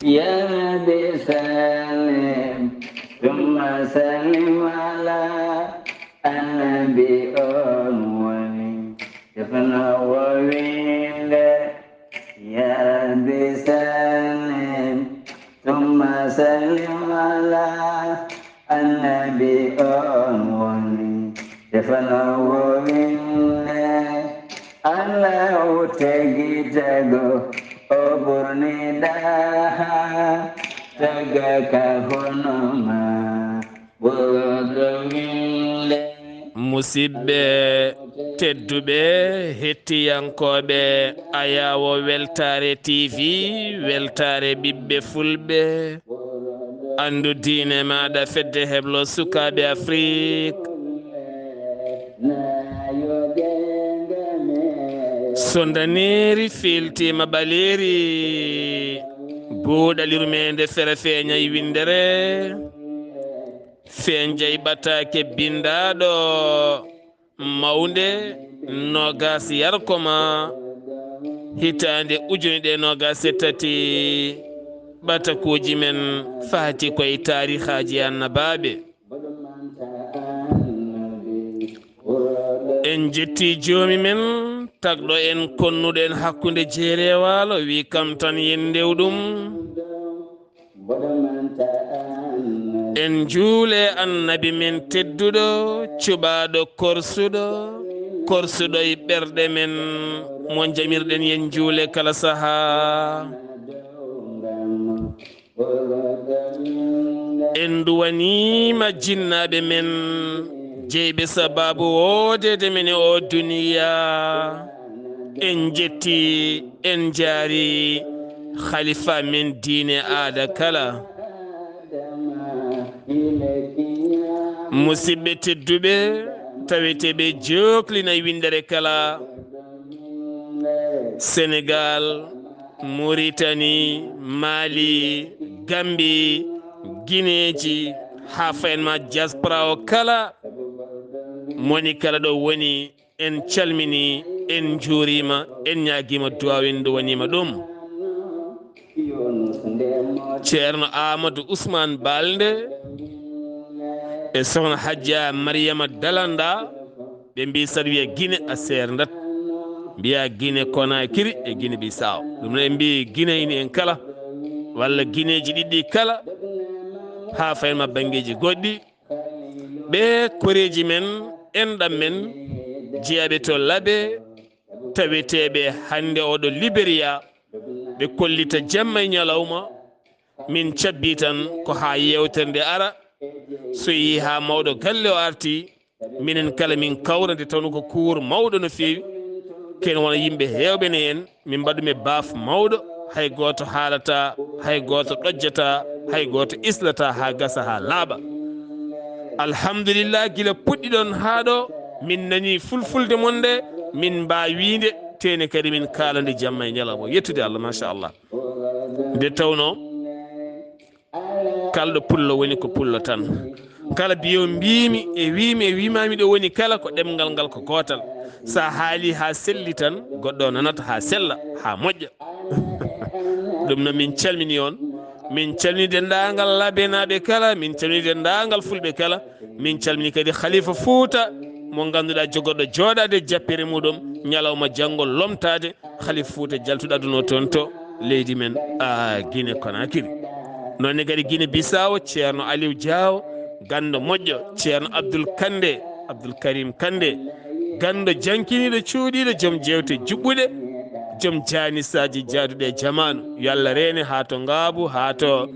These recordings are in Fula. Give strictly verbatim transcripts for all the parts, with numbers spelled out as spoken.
يا رب سلم ثم سلم على النبي أول يفنى وويل. يا رب سلم ثم سلم على النبي أول يفنى وويل. Alla o tagi tago o ɓurni ɗaha taga ka honoma ɓurɗo winde. Musidɓe tedduɓe, hettiyankooɓe Ayawo Weltaare T V, Weltaare ɓiɓɓe Fulɓe, anndu diine maaɗa, fedde heblo sukaaɓe Afrik. So ndaneeri fiiltiima ɓaleeri, buuɗa lirmeende fere feeñay winndere, feeñjay ɓataake binndaaɗo mawnde noogaas yarkoma hitaande ujune ɗe noogaas e tati, ɓatakuuji men faati koye taarihaaji annabaaɓe. En jetti joomi men, tagɗo en, konnuɗo en hakkunde jeere e waalo, wi kam tan yen ndew ɗum. En juule annabi men tedduɗo, cuɓaaɗo korsuɗo, korsuɗo e ɓerɗe men, mo jamirɗen yen juule kala sahaa. En duwaniima jinnaaɓe men, jeyɓe sabaabu woodeede men e oo duniya. En jetti, en jaari khalifa men diine aada kala. Musidɓe tedduɓe, taweteeɓe jooklina winndere kala, Senegal, Muritani, Mali, Gambi, Gineeji, haa fayen ma diaspora o kala, moni kala ɗo woni, en calmini, en njuurima, en ñaagima duwaaw, en duwanima ɗum. Ceerno Amadou Ousmane Balde e sohna Hajja Mariama Dalanda, ɓe mbi saɗa wiya Gine a seerndat, mbiya Gine Konakiri e Gine Bisaw. Ɗum ne en mbi Gine ini en kala, walla Gineeji ɗiɗɗi kala, haa fayen ma banngeeji goɗɗi. Ɓe koreeji men, enɗam men, jeyaaɓe to Labe, taweteeɓe hannde oɗo Liberia, ɓe kollita jamma e ñalawma. Min cabbi tan ko haa yeewtere nde ara. So yehi haa mawɗo galle o arti, minen kala min kawra, nde tawno ko kuur mawɗo no feewi. Ken wona yimɓe heewɓe ne en, min mbaɗ ɗum e baaf mawɗo, hay gooto haalata, hay gooto ɗojjata, hay gooto islata haa gasa, haa laaɓa. Alhamdulillah, gila puɗɗiɗon haa ɗo, min nani fulfulde mon nde, min mbaawi nde, tene kadi min kaala nde jamma e ñalawma. Yettude Allah, machallah. Nde tawno, kalɗo pullo woni ko pullo tan. Kala biyo mbimi e wimi e wimami ɗo woni kala, ko ɗemngal ngal ko gootal. Sa haali haa selli tan, goɗɗo o nanata haa sella, haa moƴƴa. Ɗum noon, min calmini on, min calmini denndaangal Labenaaɓe kala, min calmini denndaangal Fulɓe kala, min calmini kadi Khalifa Fuuta, mo ngannduɗaa jogorɗo jooɗaade e jappere muɗum, ñalawma janngo lomtaade, Khalifa Fuuta jaltuɗo aduna o toon to leydi men, a, Gine Konakiri. Noon ne kadi Gine Bisawo, Ceerno Aliw Jaawo, ganndo moƴƴo, Ceerno Abdul Kande, Abdul Karim Kande, ganndo jankiniiɗo, cuuɗiiɗo, joom jeewte juɓɓuɗe, joom jaanisaaji jaaduɗe e jamaanu. Yo Allah reene haa to Ngaabu, haa to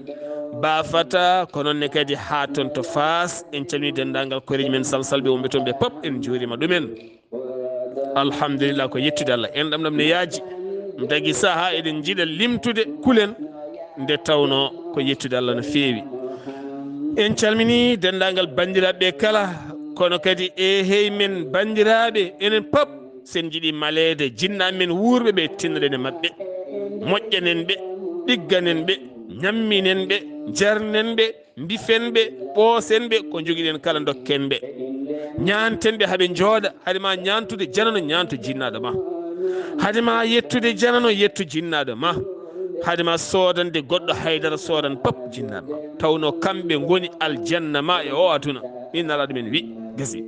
Bafata, ko noon ne kadi haa toon to Faas. En calmini denndaangal koreeji men Salsalɓe wonɓe toon ɓe pop, en njuuriima ɗumen. Alhamdulillah, ko yettude Allah. En ɗam ɗam ne yaaji. Dagi sahaa eɗen njiɗa limtude kulen, nde tawno ko yettude Allah no feewi. En calmini denndaangal banndiraaɓe kala, kono kadi e hey men banndiraaɓe, enen pop, sen njiɗi maleede jinnaaɓe men wuurɓe ɓe, tinnoɗen e maɓɓe, moƴƴanen ɓe, ɗigganen ɓe, ñamminen ɓe, njarnen ɓe, ndifen ɓe, ɓoosen ɓe, ko njogiɗen kala ndokken ɓe. Ñaanten ɓe haa ɓe njooɗa, hade ma ñaantude janano, ñaantu jinnaaɗo ma. Hade ma yettude janano, yettu jinnaaɗo ma. Haade ma soodande goɗɗo haydara, soodan pop jinnaaɓe ma. Tawno kamɓe ngoni aljanna ma e o aduna. Min nala ɗumen wi gasi.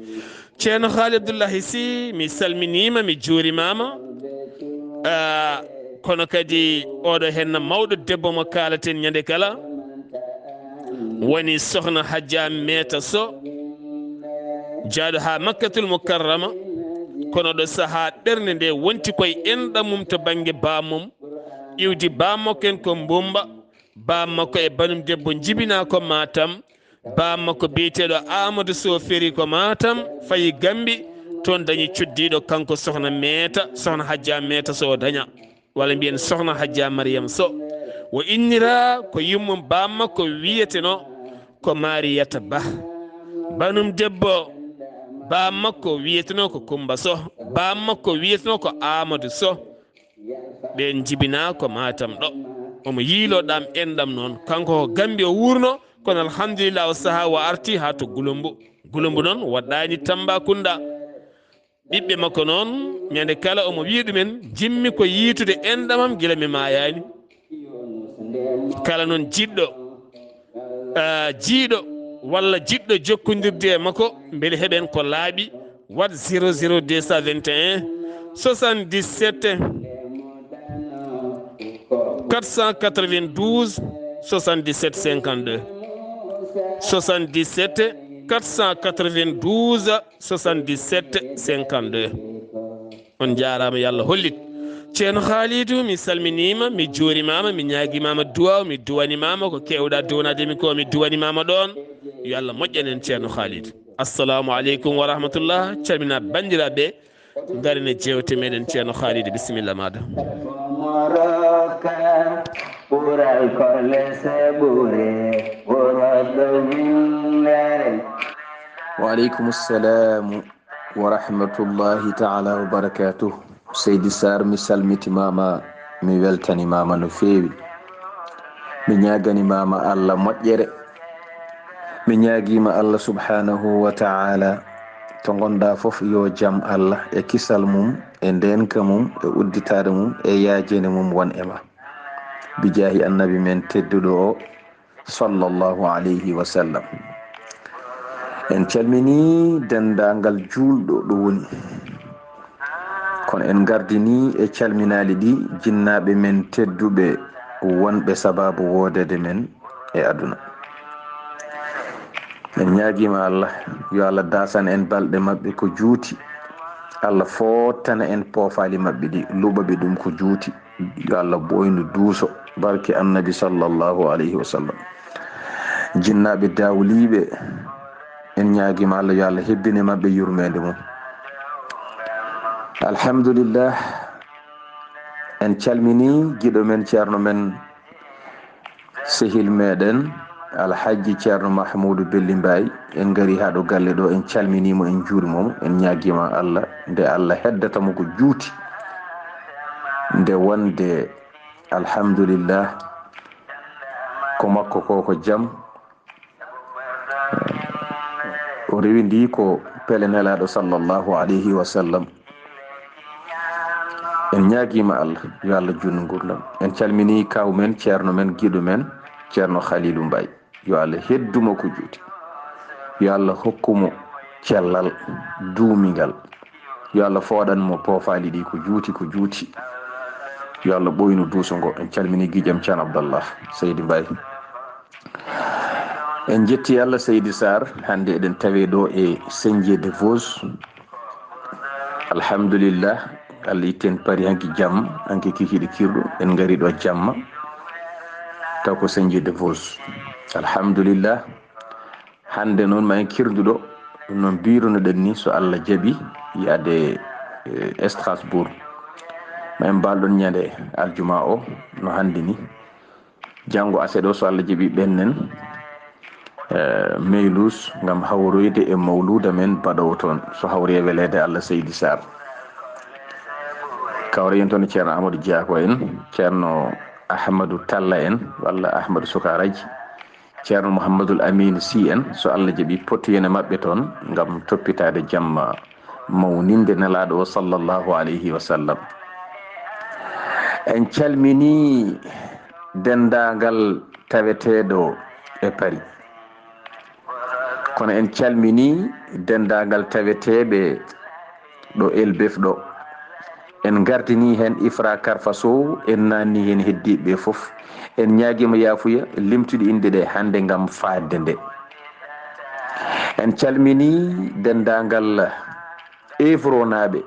Ceerno Haali Abdullahi Si, mi salminiima, mi juurimaama. Ah, kono kadi oɗo henna mawɗo debbo mo kaalaten ñande kala woni sohna Hajja Meeta Soh, jaaɗo haa Makkatul Mukarrama. Kono ɗo sahaa ɓernde nde wonti koye enɗam mum to bannge bammum, iwdi bammakko en ko Mbumba, bammakko e banum debbo jibina ko Matam, bammakko biyeteeɗo Amadou Soh feri ko Matam, fayi Gambi, toon dañi cuddiiɗo kanko sohna Meeta, sohna Hajja Meeta Soh o daña. Walla mbiyen sohna Hajja Mariyam Soh. O innira ko yummum bammakko wiyeteno ko Mariyata Bah. Banum debbo bammakko wiyeteno ko Kumba Soh. Bammakko wiyeteno ko Amadou Soh. Ɓen jibina ko Matam ɗo. Omo yiilo ɗam enɗam noon. Kanko ko Gambi o wuurno, kono alhamdulillah o saha o arti haa to Gulumbu. Gulumbu noon waɗɗani Tambacounda. Ɓiɓɓe makko noon, ñande kala omo wiya ɗumen, "Jimmi ko yiitude enɗamam gila mi maayaani." Kala noon jiɗɗo, ah, jiiɗo walla jiɗɗo jokkondirde e makko, mbele heɓen ko laaɓi, wat zéro zéro deux cent vingt et un, soixante-dix-sept, quatre cent quatre-vingt-douze, soixante-dix-sept, cinquante-deux. Soixante-dix-sept, quatre cent quatre-vingt-douze, soixante-dix-sept, cinquante-deux. On jaaraama, yo Allah hollit. Ceerno Khalidou, mi salminiima, mi juurimaama, mi ñaagimaama duwaaw, mi duwanimaama ko keewɗaa duwanaade mi ko, mi duwanimaama ɗoon. Yo Allah moƴƴan en, Ceerno Khalidou. Assalamu aleykum wa rahmatullah. Calmina banndiraaɓe, ngaren e jeewte meɗen, Ceerno Khalidou, bisimilla maaɗa. Ɓural ko lese ɓure, ɓural ɗo winndere. Wa aleykum salamu wa rahmatullahi taala wa barakatuh. Seydi Sarr, mi salmitimaama, mi weltanimaama no feewi. Mi ñaagani maama Allah moƴƴere. Mi ñaagiima Allah subhanahu wa taala, to ngonɗaa fof, yo jam Allah e kisal mum e ndeenka mum e udditaare mum e yaajene mum won e ma. Bijaahi annabi men tedduɗo o, sallallahu alayhi wa sallam. En calminii denndaangal juulɗo ɗo woni. Kono en ngardinii e calminaali ɗi jinnaaɓe men tedduɓe wonɓe sabaabu woodeede men e aduna. En ñaagiima Allah, yo Allah daasan en balɗe maɓɓe ko juuti. Allah foottana en poofaali maɓɓe ɗi, luɓa ɓe ɗum ko juuti. Yo Allah ɓooynu duuso barke annabi sallallahu alayhi wa sallam. Jinnaaɓe dawliiɓe, en ñaagiima Allah, yo Allah hebbine maɓɓe yurmeende mum. Alhamdulillah, en calminii giɗo men, ceerno men, sehil meɗen, Alhajji Ceerno Mahmuudu Belli Mbaay. En ngari haa ɗo galle ɗo, en calminii mo, en njuuriima mo, en ñaagiima Allah, nde Allah heddata mo ko juuti. Nde wonde, alhamdulillah, ko makko ko, ko jam. O rewindii ko pele Nelaaɗo sallallahu alayhi wa sallam. En ñaagiima Allah, yo Allah juutnu nguurndam. En calminii kaaw men, ceerno men, giɗo men, Ceerno Khalilu Mbaay. Yo Allah heddu mo ko juuti. Yo Allah hokku mo cellal duumingal. Yo Allah fooɗan mo poofaali ɗi ko juuti, ko juuti. Yo Allah ɓooynu duuso ngo. En calminii giƴam Ceerno Abdallah Seydi Mbaay. En njetti Allah, Seydi Sarr. Hannde eɗen tawe ɗo e Senje de Vos. Alhamdulillah, Allah itti en pari hanki jamma, hanki kikiiɗe kirɗo, en ngari ɗo jamma. Taw ko Senje de Vos. Alhamdulillah. Hannde noon ma en kirduɗo, ɗum noon mbirunoɗen ni, so Allah jaɓi, yaade, eh, Strasbourg. Ma en mbaal ɗon ñande aljuma o, no hannde ni. Janngo aset o, so Allah jaɓi, ɓennen, eh, Meylus ngam hawroyde e mawluuda men baɗowo toon, so hawri e weleede Allah, Seydi Sarr. Kawre en toon e Ceerno Amadou Diako en, Ceerno Ahmadou Talla en, walla Ahmadou Sukaraji, Ceerno Mouhamadul Amin Sy en, so Allah jaɓi, pottoyen e maɓɓe toon ngam toppitaade jamma mawninde Nelaaɗo o, sallallahu alayhi wa sallam. En calminii denndaangal taweteeɗo e Paris. Kono en calminii denndaangal taweteeɓe ɗo Elbeuf ɗo. En ngardinii heen Ifra Karfa Sow, en naatnii heen heddiiɓe ɓe fof. En ñaagiima yaafuya, limtude innde ɗe hannde ngam faaɗde nde. En calminii denndaangal Évronaaɓe.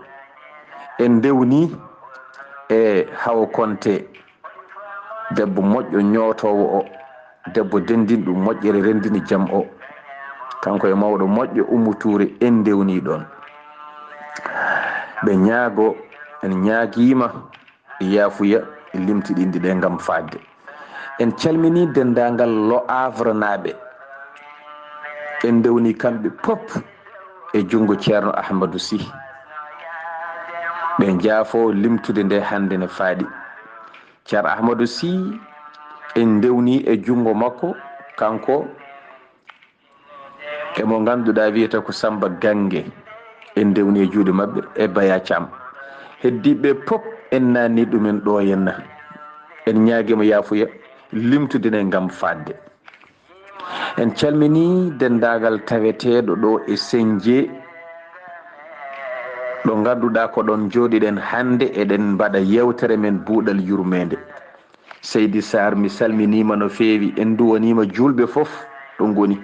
En ndewnii e Hawa Konte, debbo moƴƴo ñootoowo o, debbo denndinɗo moƴƴere, renndini jam o. Kanko e mawɗo moƴƴo Ummu Tuure, en ndewnii ɗoon. Ɓe ñaago, en ñaagiima yaafuya, limtiɗinde ɗe ngam faaɗde. En calminii denndaangal Le Havrenaaɓe. En ndewnii kamɓe pop e junngo Ceerno Ahmadou Sy. Ɓe njaafo limtude nde hannde no faaɗi. Ceerno Ahmadou Sy, en ndewnii e junngo makko, kanko e mo ngannduɗaa wiyetee ko Samba Gange. En ndewnii e juuɗe maɓɓe e Baya Thiam. Heddiiɓe pop, en naatnii ɗumen ɗo henna. En ñaagiima yaafuya, limtude ne ngam faaɗde. En calminii denndaangal taweteeɗo ɗo e Senje, ɗo ngannduɗaa ko ɗoon njooɗiɗen hannde, eɗen mbaɗa yeewtere men Buuɗal Yurmeende. Seydi Sarr, mi salminiima no feewi, en nduwaniima juulɓe fof ɗo ngoni.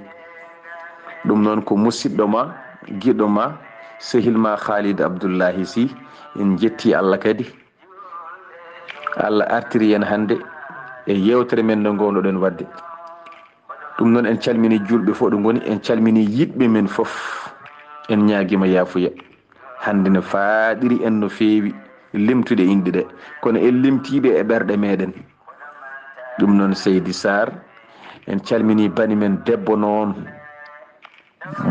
Ɗum noon ko musidɗo ma, giɗo ma, sehil ma Khalid Abdullahi Sy, en njetti Allah kadi. Allah artiri en hannde e yeewtere men nde ngownoɗen waɗde. Ɗum noon, en calminii juulɓe fof ɗo ngoni, en calminii yiɗɓe men fof. En ñaagiima yaafuya. Hannde no faaɗiri en no feewi limtude inɗe ɗe, kono en limtiiɓe e ɓerɗe meɗen. Ɗum noon, Seydi Sarr, en calminii bani men debbo noon,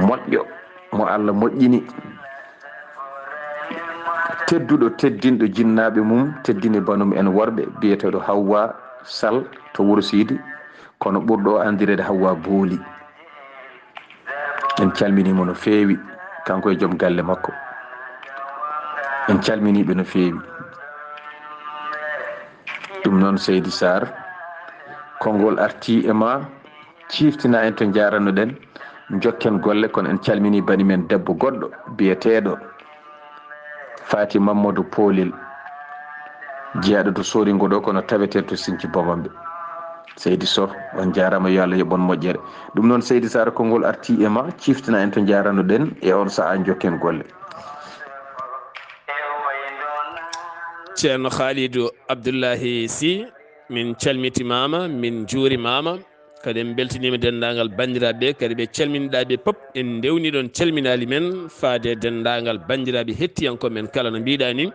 moƴƴo, mo Allah moƴƴini, tedduɗo, teddinɗo jinnaaɓe mum, teddini banum en worɓe, biyeteeɗo Hawwa Sall to Wuro Sidi, kono ɓurɗo o anndireede Hawwa Booli. En calminii mo no feewi, kanko e joom galle makko. En calminii ɓe no feewi. Ɗum noon, Seydi Sarr, konngol artii e ma, ciiftina en to njaaranoɗen, njokken golle, kono en calminii bani men debbo goɗɗo biyeteeɗo Faati Mamadou Poolel, jeyaaɗo to Sooringo ɗo, kono tawetee to Sinci Bobambe. Seydi Soh, on njaaraama, yo Allah yoɓ on moƴƴere. Ɗum noon, Seydi Sarr, konngol artii e ma, ciiftina en to njaaranoɗen e on sahaa, njokken golle. Ceerno Khalidou Abdullahi Sy, min calmitimaama, min njuurimaama, kadi en mbeltiniima denndaangal banndiraaɓe, kadi ɓe calminiɗaa ɓe pop, en ndewni ɗoon calminaali men faade denndaangal banndiraaɓe hettiyankooɓe men kala no mbiɗaa ni,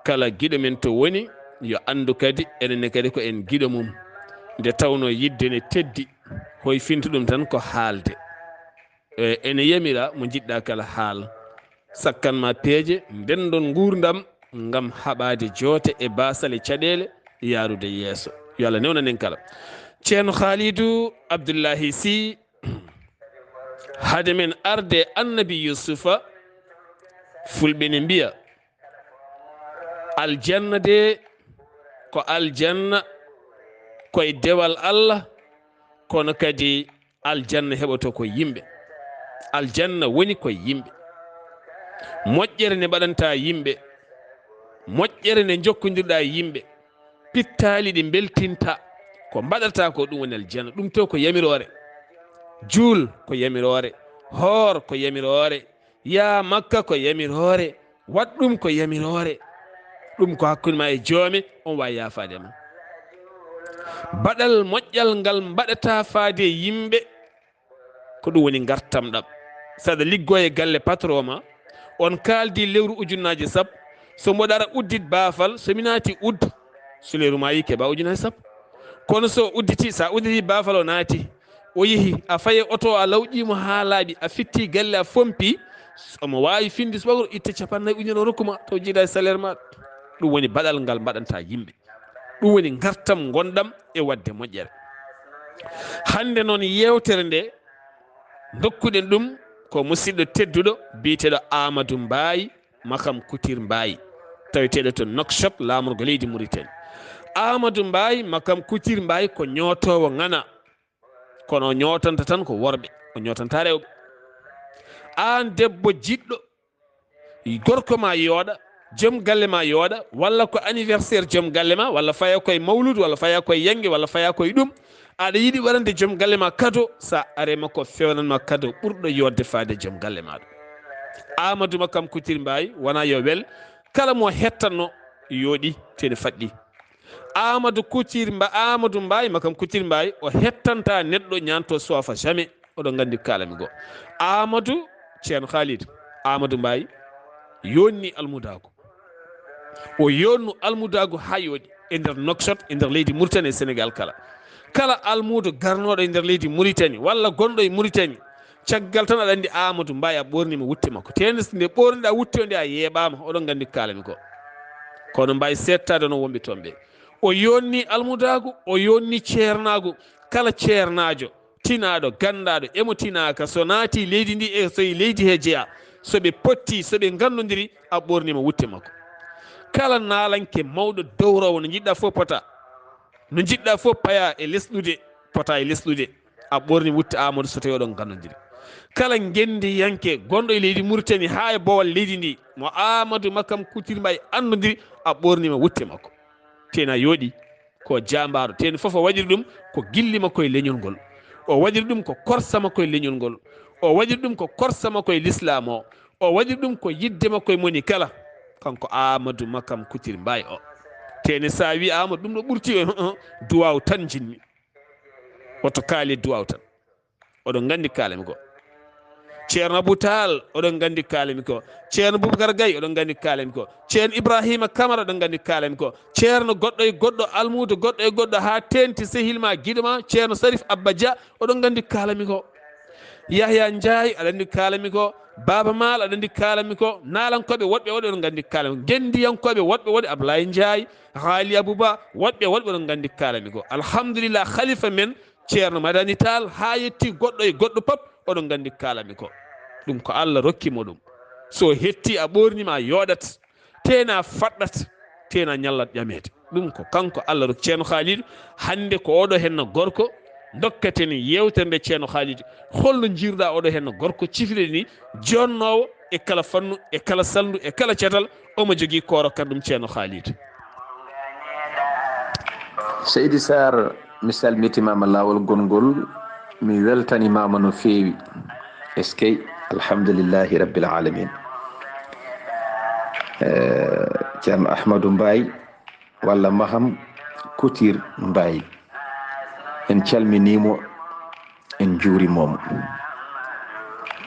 kala giɗo men to woni, yo anndu kadi, enen ne kadi ko en giɗo mum. Nde tawnoo yiɗde ne teddi, hoy fintu ɗum tan ko haalde. E, ene yamira mo njiɗɗaa kala haal. Sakkan ma peeje, ndenndon nguurndam ngam haɓaade joote e baasal e caɗeele, yaarude yeeso. Yo Allah newnan en kala. Ceerno Khalidou Abdullahi Sy, hade men arde Annabi Yusufa, Fulɓe ne mbiya, aljanna de ko aljanna, koye dewal Allah, kono kadi aljanna heɓoto ko yimɓe. Aljanna woni koye yimɓe. Moƴƴere nde mbaɗantaa yimɓe, moƴƴere nde njokkondirɗaa yimɓe, pittaali ɗi mbeltinta, ko mbaɗataa ko, ɗum woni aljanna. Ɗum to ko yamiroore. Juul ko yamiroore, hoor ko yamiroore, yaa Makka ko yamiroore, waɗ ɗum ko yamiroore. Ɗum ko hakkunde ma e joome, on waawi yaafaade ma. Baɗal moƴƴal ngal mbaɗataa faade e yimɓe, ko ɗum woni ngartam ɗam. Saɗa liggoo e galle patron ma, on kaaldi lewru ujunnaaje sappo, so mboɗo ara uddit baafal, so mi naati udd, so lewru maayi keɓa ujunnaaje sappo. Kono so udditi, sa udditi baafal o naati, o yehi, a faye oto, a lawƴiimo haa laaɓi, a fitti galle, a fompi, omo waawi finde subaka o itta capanɗe nayi ujunere o rokku ma, taw jiidaa e salaire ma. Ɗum woni baɗal ngal mbaɗantaa yimɓe. Ɗum woni ngartam ngonɗam e waɗde moƴƴere. Hannde noon, yeewtere nde, ndokkuɗen ɗum ko musidɗo tedduɗo biyeteeɗo Amadou Mbaye, Makam Couture Mbaye, taweteeɗo to Nouakchott, laamorgo leydi Mauritanie. Amadou Mbaye, Makam Couture Mbaye ko ñootoowo ŋana. Kono o ñootanta tan ko worɓe, o ñootanta rewɓe. Aan debbo jiɗɗo, gorko ma yooɗa, joom galle ma yooɗa, walla ko anniversaire joom galle ma, walla faya koye mawludu, walla faya koye yannge, walla faya koye ɗum. Aɗa yiɗi waɗande joom galle ma cadeau, sa are makko fewnanma cadeau ɓurɗo yodde faade joom galle maɗa. Amadou Makam Couture Mbaye, wona yo wel, kala mo hettanno yooɗi, tene faɗɗi. Amadou Couture Mba-, Amadou Mbaye, Makam Couture Mbaye, o hettanta neɗɗo ñaanto sofa jamais. Oɗon nganndi ko kaalami ko. Amadou, Ceerno Khalid, Amadou Mbaye, yonni almudaagu. O yonnu almudaagu haa yooɗi e nder Nouakchott, e nder leydi Mauritanie e Sénégal kala. Kala almuudo garnooɗo e nder leydi Mauritanie walla gonɗo e Mauritanie, caggal tan aɗa anndi Amadou Mbaye a ɓoorniima wutte makko. Tee nde ɓoorniɗaa wutte o nde a yeeɓaama, oɗon nganndi ko kaalami ko. Kono Mbaye seettaade no wonɓe toon ɓe. O yonni almudaagu, o yonni ceernaagu. Kala ceernaajo, tinaaɗo, ganndaaɗo, emo tinaaka, so naati leydi ndi e so e leydi he jeya, so ɓe potti, so ɓe nganndondiri, a ɓoorniima wutte makko. Kala naalanke mawɗo dowrowo no njiɗɗaa fof pota, no njiɗɗaa fof paya e lesɗude, pota e lesɗude, a ɓoorni wutte Amadou so tawi oɗon nganndondiri. Kala ngenndiyanke gonɗo e leydi Mauritanie haa e boowal leydi ndi, mo Amadou Makam Couture Mbaye anndondiri, a ɓoorniima wutte makko. Tena yooɗi, ko jaambaaro. Tena fof o waɗiri ɗum ko gilli makko e leñol ngol. O waɗiri ɗum ko korsa makko e leñol ngol. O waɗiri ɗum ko korsa makko e lislaam o. O waɗiri ɗum ko yidde makko e moni kala. Kanko Amadou Makam Couture Mbaye o. Tene sa wi Amadou ɗum ɗo ɓurti o, duwaw tan jinmi. Woto kaali duwaw tan. Oɗon nganndi kaalami ko. Ceerno Abou Tall, oɗon nganndi kaalami ko. Ceerno Boubacar Gaye, oɗon nganndi kaalami ko. Ceerno Ibrahima Camara, oɗon nganndi kaalami ko. Ceerno goɗɗo e goɗɗo, almuudo goɗɗo e goɗɗo, haa teenti sehil ma, giɗo ma, Ceerno Sarif Abba Dia, oɗon nganndi kaalami ko. Yahya Ndiaye, aɗa anndi kaalami ko. Baaba Maal, aɗa anndi kaalami ko. Naalankooɓe woɗɓe woɗɓe, oɗon nganndi kaalami ko. Ngenndiyankooɓe woɗɓe woɗɓe, Ablaye Ndiaye, Haali Abouba, woɗɓe woɗɓe, oɗon nganndi kaalami ko. Alhamdulillah, khalifa men, Ceerno Madani Tall, haa yetti goɗɗo e goɗɗo pop, oɗon nganndi kaalami ko. Ɗum ko Allah rokki mo ɗum. So hetti a ɓoorni ma yooɗat, tena faɗɗat, tena ñallat ƴameede. Ɗum ko kanko Allah rokki. Ceerno Khalid, hannde ko oɗo henna gorko, dokketen yewtere nde Ceerno Khalid. Holno njiiruɗa oɗo henna gorko cifleɗe ni, jonnoowo e kala fannu, e kala salndu, e kala catal, omo jogii kooro kan ɗum Ceerno Khalid. Seydi Sarr, mi salmitimaama laawol gonngol, mi weltanimaama no feewi. Eskey, alhamdulillahi rabbil alamin. Eh, Ceerno Ahmadou Mbaye walla Maham Couture Mbaye, en calminiimo, en njuurimooma.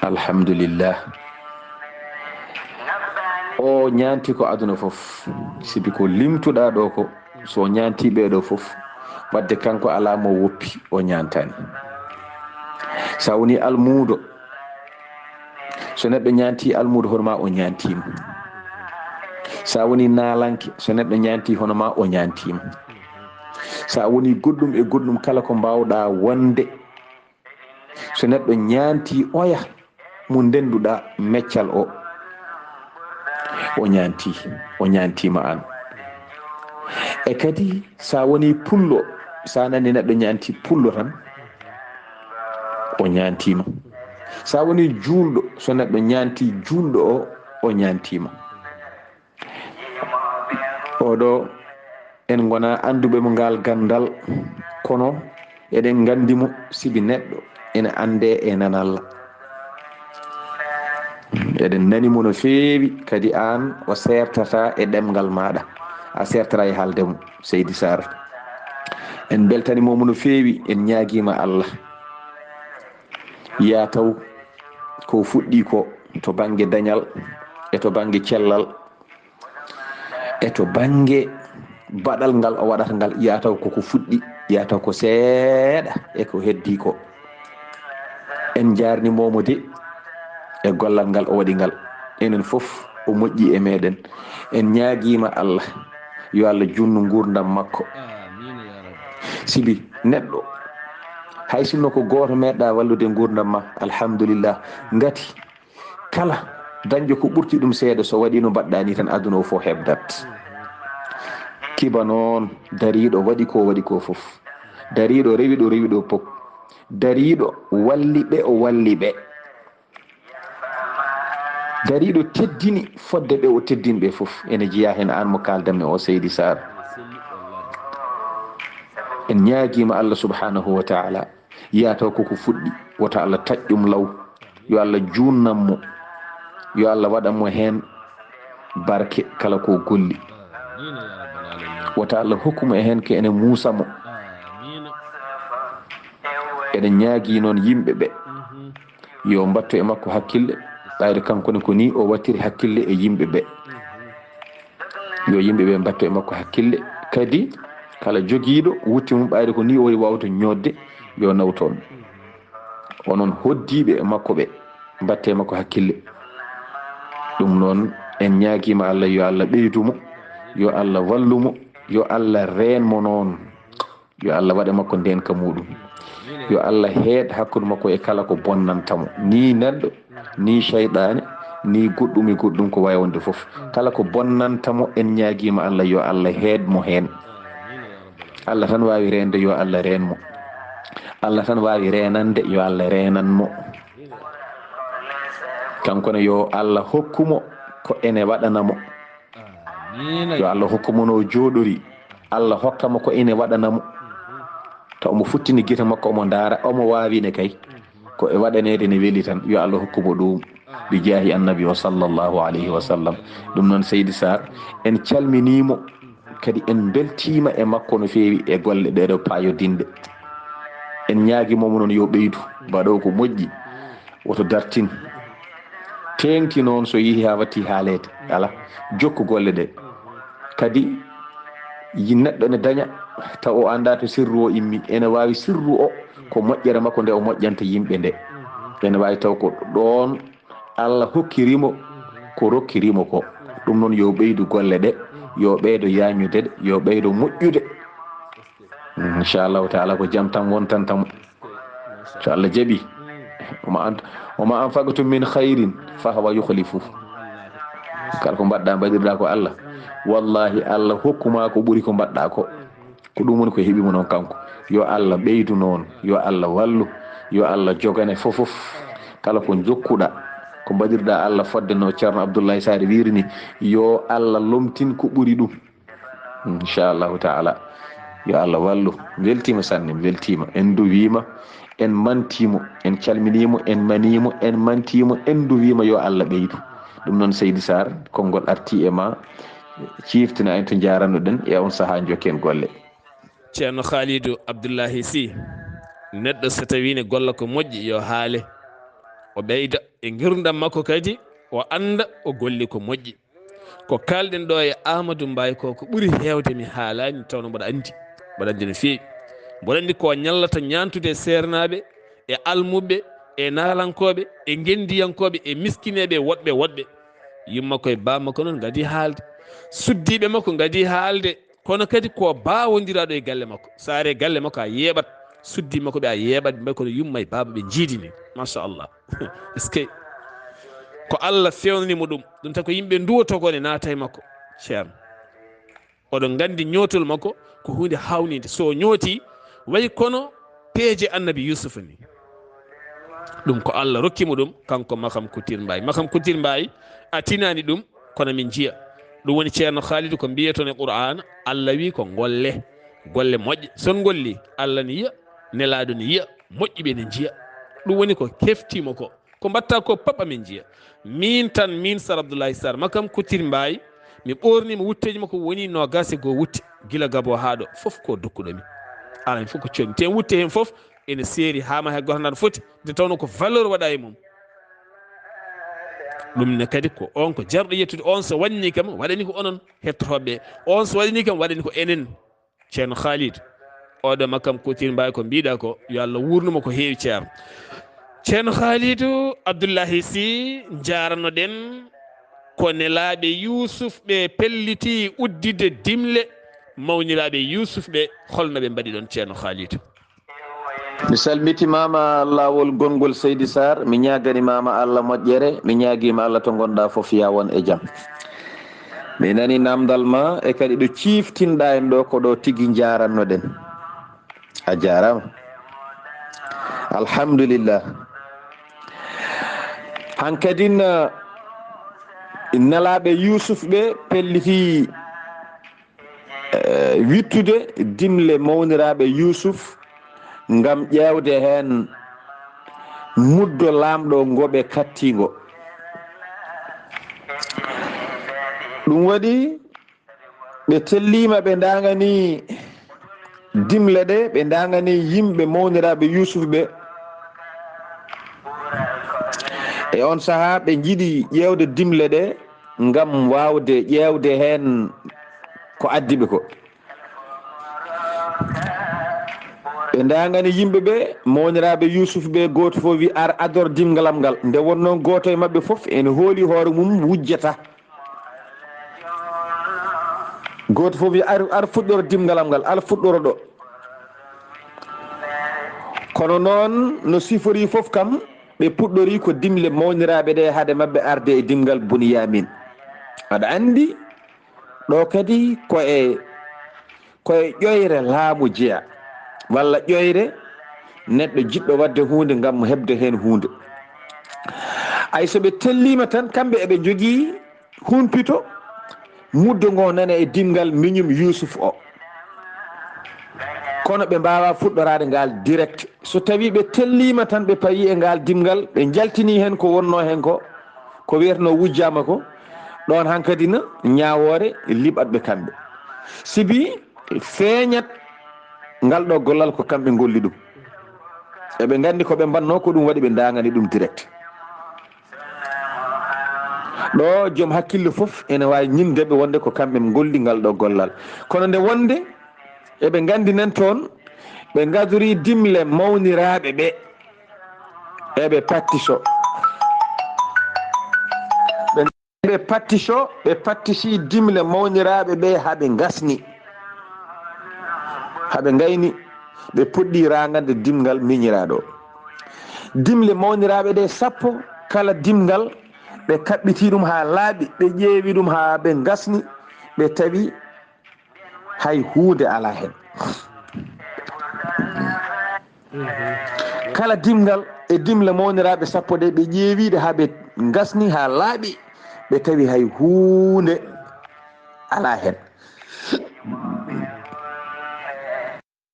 Alhamdulillah. O ñaanti ko aduna fof, sibi ko limtuɗaa ɗo ko, so o ñaanti ɓee ɗo fof, wadde kanko alaa mo woppi, o ñaantaani. So a woni almuudo, so neɗɗo ñaanti almuudo hono ma, o ñaantiima. So a woni naalanke, so neɗɗo ñaanti hono ma, o ñaantiima. So a woni goɗɗum e goɗɗum kala ko mbaawɗaa wonde, so neɗɗo ñaanti oya mo ndennduɗaa meccal o, o ñaanti, o ñaantiima aan. E kadi, so a woni pullo, so a nani neɗɗo ñaanti pullo tan, o ñaantiima. So a woni juulɗo, so neɗɗo ñaanti juulɗo o, o ñaantiima. Oɗo, en ngona annduɓe mo ngal ganndal, kono eɗen nganndi mo sibi neɗɗo ene anndee e nanalla. Eɗen nani mo no feewi, kadi aan o seertata e ɗemngal maaɗa, a seertata e haalde mo, Seydi Sarr. En mbeltaniima mo no feewi, en ñaagiima Allah yataw ko fuɗɗii ko to bannge dañal e to bannge cellal. E to bannge baɗal ngal o waɗata ngal, yataw ko ko fuɗɗi, yataw ko seeɗa e ko heddii ko. En njaarnimooma de e gollal ngal o waɗi ngal. Enen fof o moƴƴi e meɗen. En ñaagiima Allah yo Allah junnu nguurndam makko. Sibi neɗɗo, hay sinno ko gooto meeɗɗa wallude nguurndam ma, alhamdulillah, ngati kala dañɗo ko ɓurti ɗum seeɗa, so waɗii no mbaɗɗaa nii tan, aduna o fof heɓdat. Kiba noon, dariiɗo waɗi ko waɗi ko fof. Dariiɗo rewi ɗo rewi ɗo pop. Dariiɗo walli ɓe o walli ɓe. Dariiɗo teddini fodde ɓe o teddini ɓe fof. Ene jeyaa heen aan mo kaaldanmi o, Seydi Saar. En ñaagiima Allah subhanahu wa taala, yiyata ko ko fuɗɗi, wota Allah taƴ ɗum law. Yo Allah juutnan mo, yo Allah waɗan mo heen barke kala ko golli. Wota Allah hokku mo e heen ko ene muusa mo. Eɗen ñaagii noon yimɓe ɓe, yo mbattu e makko hakkille, ɓayde kanko ne ko nii o wattiri hakkille e yimɓe ɓe. Yo yimɓe ɓe mbattu e makko hakkille. Kadi, kala jogiiɗo wutte mum, ɓayde ko nii o waawata ñoodde, yo naw toon. Onon hoddiiɓe e makko ɓe, mbatte e makko hakkille. Ɗum noon, en ñaagiima Allah, yo Allah ɓeydu mo, yo Allah wallu mo, yo Allah reen mo noon. Yo Allah waɗ e makko ndeenka muuɗum. Yo Allah heed hakkunde makko e kala ko bonnanta mo. Nii neɗɗo, nii seyɗaane, nii goɗɗum e goɗɗum ko wayi wonde fof. Kala ko bonnanta mo, en ñaagiima Allah, yo Allah heed mo heen. Allah tan waawi reende, yo Allah reen mo. Allah tan waawi reenande, yo Allah reenan mo. Kanko ne, yo Allah hokku mo ko ene waɗana mo. Yo Allah hokku mo no o jooɗori. Allah hokka mo ko ene waɗana mo. Taw omo futtini gite makko, omo ndaara, omo waawi ne kay. Ko e waɗaneede ne weli tan. Yo Allah hokku mo ɗum. Bi jaahi annabi o sallallahu alayhi wa sallam. Ɗum noon, Seydi Sarr, en calminii mo. Kadi en mbeltiima e makko no feewi e golle ɗee ɗoo paayodinɗe. En ñaagii mo noon yo ɓeydu, mbaɗo ko moƴƴi, woto dartin. Teeŋti noon so yehi haa watti haaleede, alaa, jokku golle ɗee. Kadi yi-, neɗɗo ene daña taw o anndaa to sirru o immi, ene waawi sirru o ko moƴƴere makko nde o moƴƴanta yimɓe nde. Ene waawi taw ko ɗoon Allah hokkiri mo ko rokkiri mo ko. Ɗum noon yo ɓeydu golle ɗe, yo ɓeydo yaañude ɗe, yo ɓeydo moƴƴude. Mm, inchallahu taala ko jam tan wontanta mo. So Allah jaɓi. Wama an-, wama anfaqtum min khairin fa huwa yukhlifu. Kala ko mbaɗɗa, mbaɗirɗa ko Allah. Wallahi Allah hokkuma ko ɓuri ko mbaɗɗa ko. Ko ɗum woni ko heɓi mo noon kanko. Yo Allah ɓeydu noon, yo Allah wallu, yo Allah jogane fofof. Kala ko jokkuɗa, ko mbaɗirɗa Allah fodde no Ceerno Abdullahi Saari wiiri ni, yo Allah lomtin ko ɓuri ɗum. Inchallahu taala. Yo Allah wallu. Weltima sanne, weltima. En duwima, en mantimo, en calminimo, en manimo, en mantimo, en duwima yo Allah ɓeydu. Ɗum noon Seydi Sarr, konngol arti e ma, ciftina en to njarannoɗen e on saha jokken golle. Ceerno Khalidou Abdoulahi Sy, neɗɗo so tawi ne golla ko moƴƴi, yo haale, o ɓeyda e ngirndam makko, kadi o annda o golli ko moƴƴi. Ko kaalɗen ɗo e Amadou Mbaye ko, ko ɓuri heewde mi haalaani, tawno mboɗo anndi, mboɗo anndi no feewi. Mboɗo anndi ko ñallata ñaantude e seernaaɓe, e almuɓɓe, e naalankooɓe, e ngenndiyankooɓe, e miskineeɓe, e woɗɓe, woɗɓe. Yumma koye baaba makko noon ngadii haalde. Suddiiɓe makko ngadii haalde. Kono kadi ko baawondiraaɗo e galle makko. So a ari e galle makko, a yeeɓat. Suddi makko ɓe, a yeeɓat. Mbaɗi kono yumma e baaba ɓe njiidini. Machallah. Est-ce que ko Allah fewnani mo ɗum? Ɗum tawi ko yimɓe nduwotoo ko ne naata e makko. Ceerno. Oɗon nganndi ñootol makko ko huunde haawninde. So o ñooti, wayi kono peeje Annabi Yuusufa ni. Ɗum ko Allah rokki mo ɗum, kanko Makam Kutir Mbaay. Makam Kutir Mbaay, a tinaani ɗum, kono min njiya. Ɗum woni Ceerno Khalidou ko mbiyeton e Qur'aana, Allah wi ko ngolle, golle moƴƴe. So on ngolli, Allah ne yiya, Nelaaɗo ne yiya, moƴƴuɓe ne njiya. Ɗum woni ko hefti mo ko. Ko mbaɗta ko pop amin njiya. Min tan, min Sar Abdoulaye Sarr, Makam Kutir Mbaay, mi ɓoorni mo wutteeji makko woni noogaas e goo wutte, gila gabo haa ɗo, fof ko dokkuɗo mi. Alaa heen fof ko cooñmi. Te wutte heen fof ene seeri haa ma hay gooto anndaa no foti, nde tawnoo ko valeur waɗa e mum. Ɗum ne kadi ko on ko jarɗo yettude, on so waɗanii kam, waɗani ko onon hettotooɓe ɓe. On so waɗanii kam, waɗani ko enen. Ceerno Khalidou, oɗo Makam Kutir Mbaay ko mbiɗa ko, yo Allah wuurnu mo ko heewi, Ceerno. Ceerno Khalidou Abdoulahi Sy, njaaranoɗen ko nelaaɓe Yuusuf ɓe pelliti uddide dimle mawniraaɓe Yuusuf ɓe, holno ɓe mbaɗi ɗon, Ceerno Khalidou? Mi salmitimaama laawol gonngol, Seydi Sarr. Mi ñaaganimaama Allah moƴƴere. Mi ñaagiima Allah to ngonɗa fof, ya won e jam. Mi nani namdal ma e kadi ɗo ciiftinɗa en ɗo, ko ɗo tigi njarannoɗen. A jarama. Alhamdulillah. Hankadin, eh, nelaɓe Yusuf ɓe pelliti, eh, wittude dimle mawniraɓe Yusuf ngam ƴeewde heen muddo laamɗo ngo ɓe kattiingo. Ɗum waɗi ɓe telliima, ɓe ndaŋani dimle ɗe, ɓe ndaŋani yimɓe mawniraaɓe Yuusuf ɓe. E on sahaa, ɓe njiɗi ƴeewde dimle ɗe ngam waawde ƴeewde heen ko addi ɓe ko. Ɓe ndaŋani yimɓe ɓe, mawniraaɓe Yuusuf ɓe, gooto fof wi, "Ar, ador dimngal am ngal." Nde wonnoo gooto e maɓɓe fof ene hooli hoore mum, wujjata. Gooto fof wi, "Ar, ar fuɗɗoro dimngal am ngal, ar fuɗɗoro ɗo." Kono noon, no sifori fof kam, ɓe puɗɗori ko dimle mawniraaɓe ɗe hade maɓɓe arde e dimngal Bunyamin. Aɗa anndi, ɗo kadi ko e, ko e ƴoyre laamu jeya, walla ƴoyre neɗɗo jiɗɗo waɗde huunde ngam heɓde heen huunde. Ay, so ɓe telliima tan, kamɓe eɓe njogii humpito muddo ngo nana e dimngal miñum Yuusuf o. Kono ɓe mbaawaa fuɗɗoraade ngal direct. So tawii ɓe telliima tan, ɓe payi e ngal dimngal, ɓe njaltinii heen ko wonnoo heen ko, ko wiyetenoo wujjaama ko, ɗoon hankadi na ñaawoore liɓat ɓe kamɓe. Sibi feeñat ngal ɗo gollal ko kamɓe ngolli ɗum. Eɓe nganndi ko ɓe mbannoo ko, ɗum waɗi ɓe ndaŋani ɗum direct. Ɗo joom hakkille fof ene waawi ñinde ɓe wonde ko kamɓe ngolli ngal ɗo gollal. Kono nde wonde eɓe nganndi nan toon, ɓe ngadori dimle mawniraaɓe ɓe, eɓe pattiso. Ɓe, ɓe pattiso, ɓe pattisi dimle mawniraaɓe ɓe haa ɓe ngasni, haa ɓe ngayni, ɓe puɗɗi raŋande dimngal miñiraaɗo. Dimle mawniraaɓe ɗe sappo, kala dimngal, ɓe kaɓɓiti ɗum haa laaɓi, ɓe ƴeewi ɗum haa ɓe ngasni, ɓe tawi hay huunde alaa heen. Kala dimngal e dimle mawniraaɓe sappo ɗe, ɓe ƴeewi ɗe haa ɓe ngasni, haa laaɓi, ɓe tawi hay huunde alaa heen.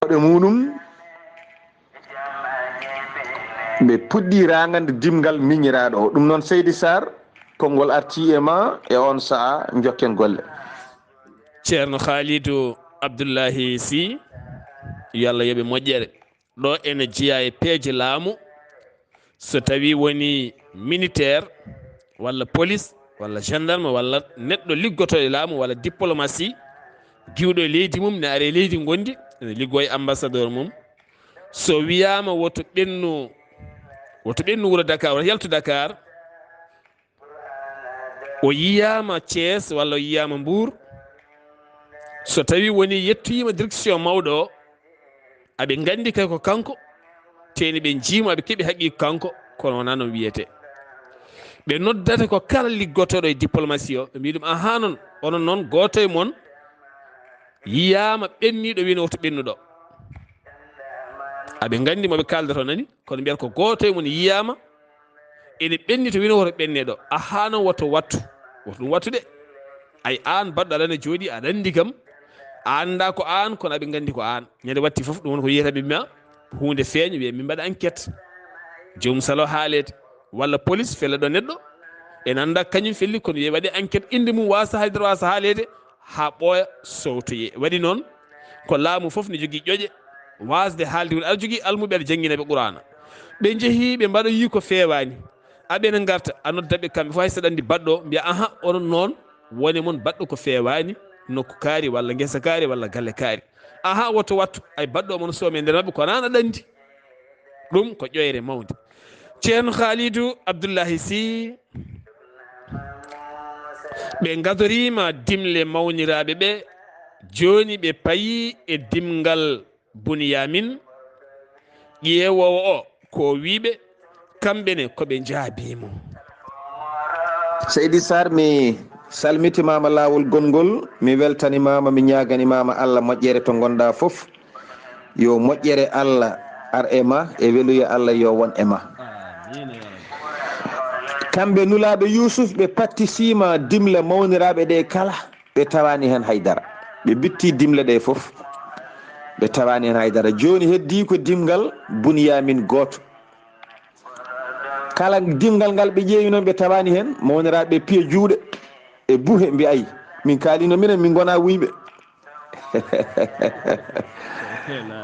Hoɗe muɗum, ɓe puɗɗi raŋande dimngal miñiraaɗo o. Ɗum noon, Seydi Sarr, konngol arti e ma e on sa'a, njokken golle. Ceerno Khalidou Abdoulahi Sy, yo Allah yoɓe moƴƴere. Ɗo ene jeyaa e peeje laamu. So tawii woni militaire, walla police, walla gendarme, walla neɗɗo liggotoo e laamu, walla diplomatie, diwɗo e leydi mum, ne ari e leydi ngondi, ene liggoo e ambassadeur mum. So wiyaama woto ɓennu, woto ɓennu wuro Dakar, woto yaltu Dakar, o yiyaama Thiès walla o yiyaama Mbour, so tawii woni yettoyiima direction mawɗo o, aɓe nganndi kay ko kanko, teeni ɓe njiimo, aɓe keɓi haqiiqa kanko, kono wonaa noon wiyetee. Ɓe noddata ko kala liggotooɗo e diplomatie o, ɓe mbiya ɗum, "Ahaa noon, onon noon, gooto e mon yiyaama ɓenniiɗo, wiyno woto ɓennu ɗo." Aɓe nganndi mo ɓe kaaldata o nani, kono mbiyata ko gooto e mon yiyaama ene ɓenni to wiyno woto ɓenne ɗo. Ahaa noon, woto wattu, woto ɗum wattu de. Ay, aan baɗɗo aɗa ne jooɗii, aɗa anndi kam, a anndaa ko aan, kono aɓe nganndi ko aan. Ñande watti fof, ɗum woni ko yiyata ɓe ma, huunde feeña, wiya min mbaɗa enquête. Joom salo haaleede, walla police fella ɗo neɗɗo, en anndaa kañum felli, kono wiya waɗi enquête, innde mum waasa haydara, waasa haaleede, haa ɓooya sowtoyee. Waɗi noon, ko laamu fof ne jogii ƴoƴe, waasde haalde, woni aɗa jogii almuɓe, aɗa janngina ɓe Quraana. Ɓe njehii, ɓe mbaɗoyii ko feewaani. Aɓe ne ngarta, a nodda ɓe kamɓe fof, hay so aɗa anndi baɗɗo o, mbiya, "Aha, onon noon, wone mon baɗɗo ko feewaani, nokku kaari, walla ngesa kaari, walla galle kaari. Aha, woto wattu, ay baɗɗo o, mon soome e nder maɓɓe, kono aan aɗa anndi." Ɗum ko ƴoyre mawnde. Ceerno Khalidou Abdoulahi Sy, ɓe ngadoriima dimle mawniraaɓe ɓe, jooni ɓe payi e dimngal Bunyamin, ƴeewoowo o ko o wii ɓe, kamɓe ne ko ɓe njaabii mo. Seydi Sarr, mi salmitimaama laawol gonngol, mi weltanimaama, mi ñaaganimaama Allah moƴƴere to ngonɗaa fof. Yo moƴƴere Allah ar e ma, e weluya Allah yo won e ma. Kamɓe nulaaɓe Yuusuf, ɓe pattisiima dimle mawniraaɓe ɗe kala, ɓe tawaani heen hay dara. Ɓe bitti dimle ɗe fof, ɓe tawaani heen hay dara. Jooni heddii ko dimngal Buniyaamin gooto. Kala dimngal ngal ɓe ƴeewi noon, ɓe tawaani heen mawniraaɓe piya juuɗe e buhe, mbiya, "Ay, min kaalino minen, min ngona wuyɓe."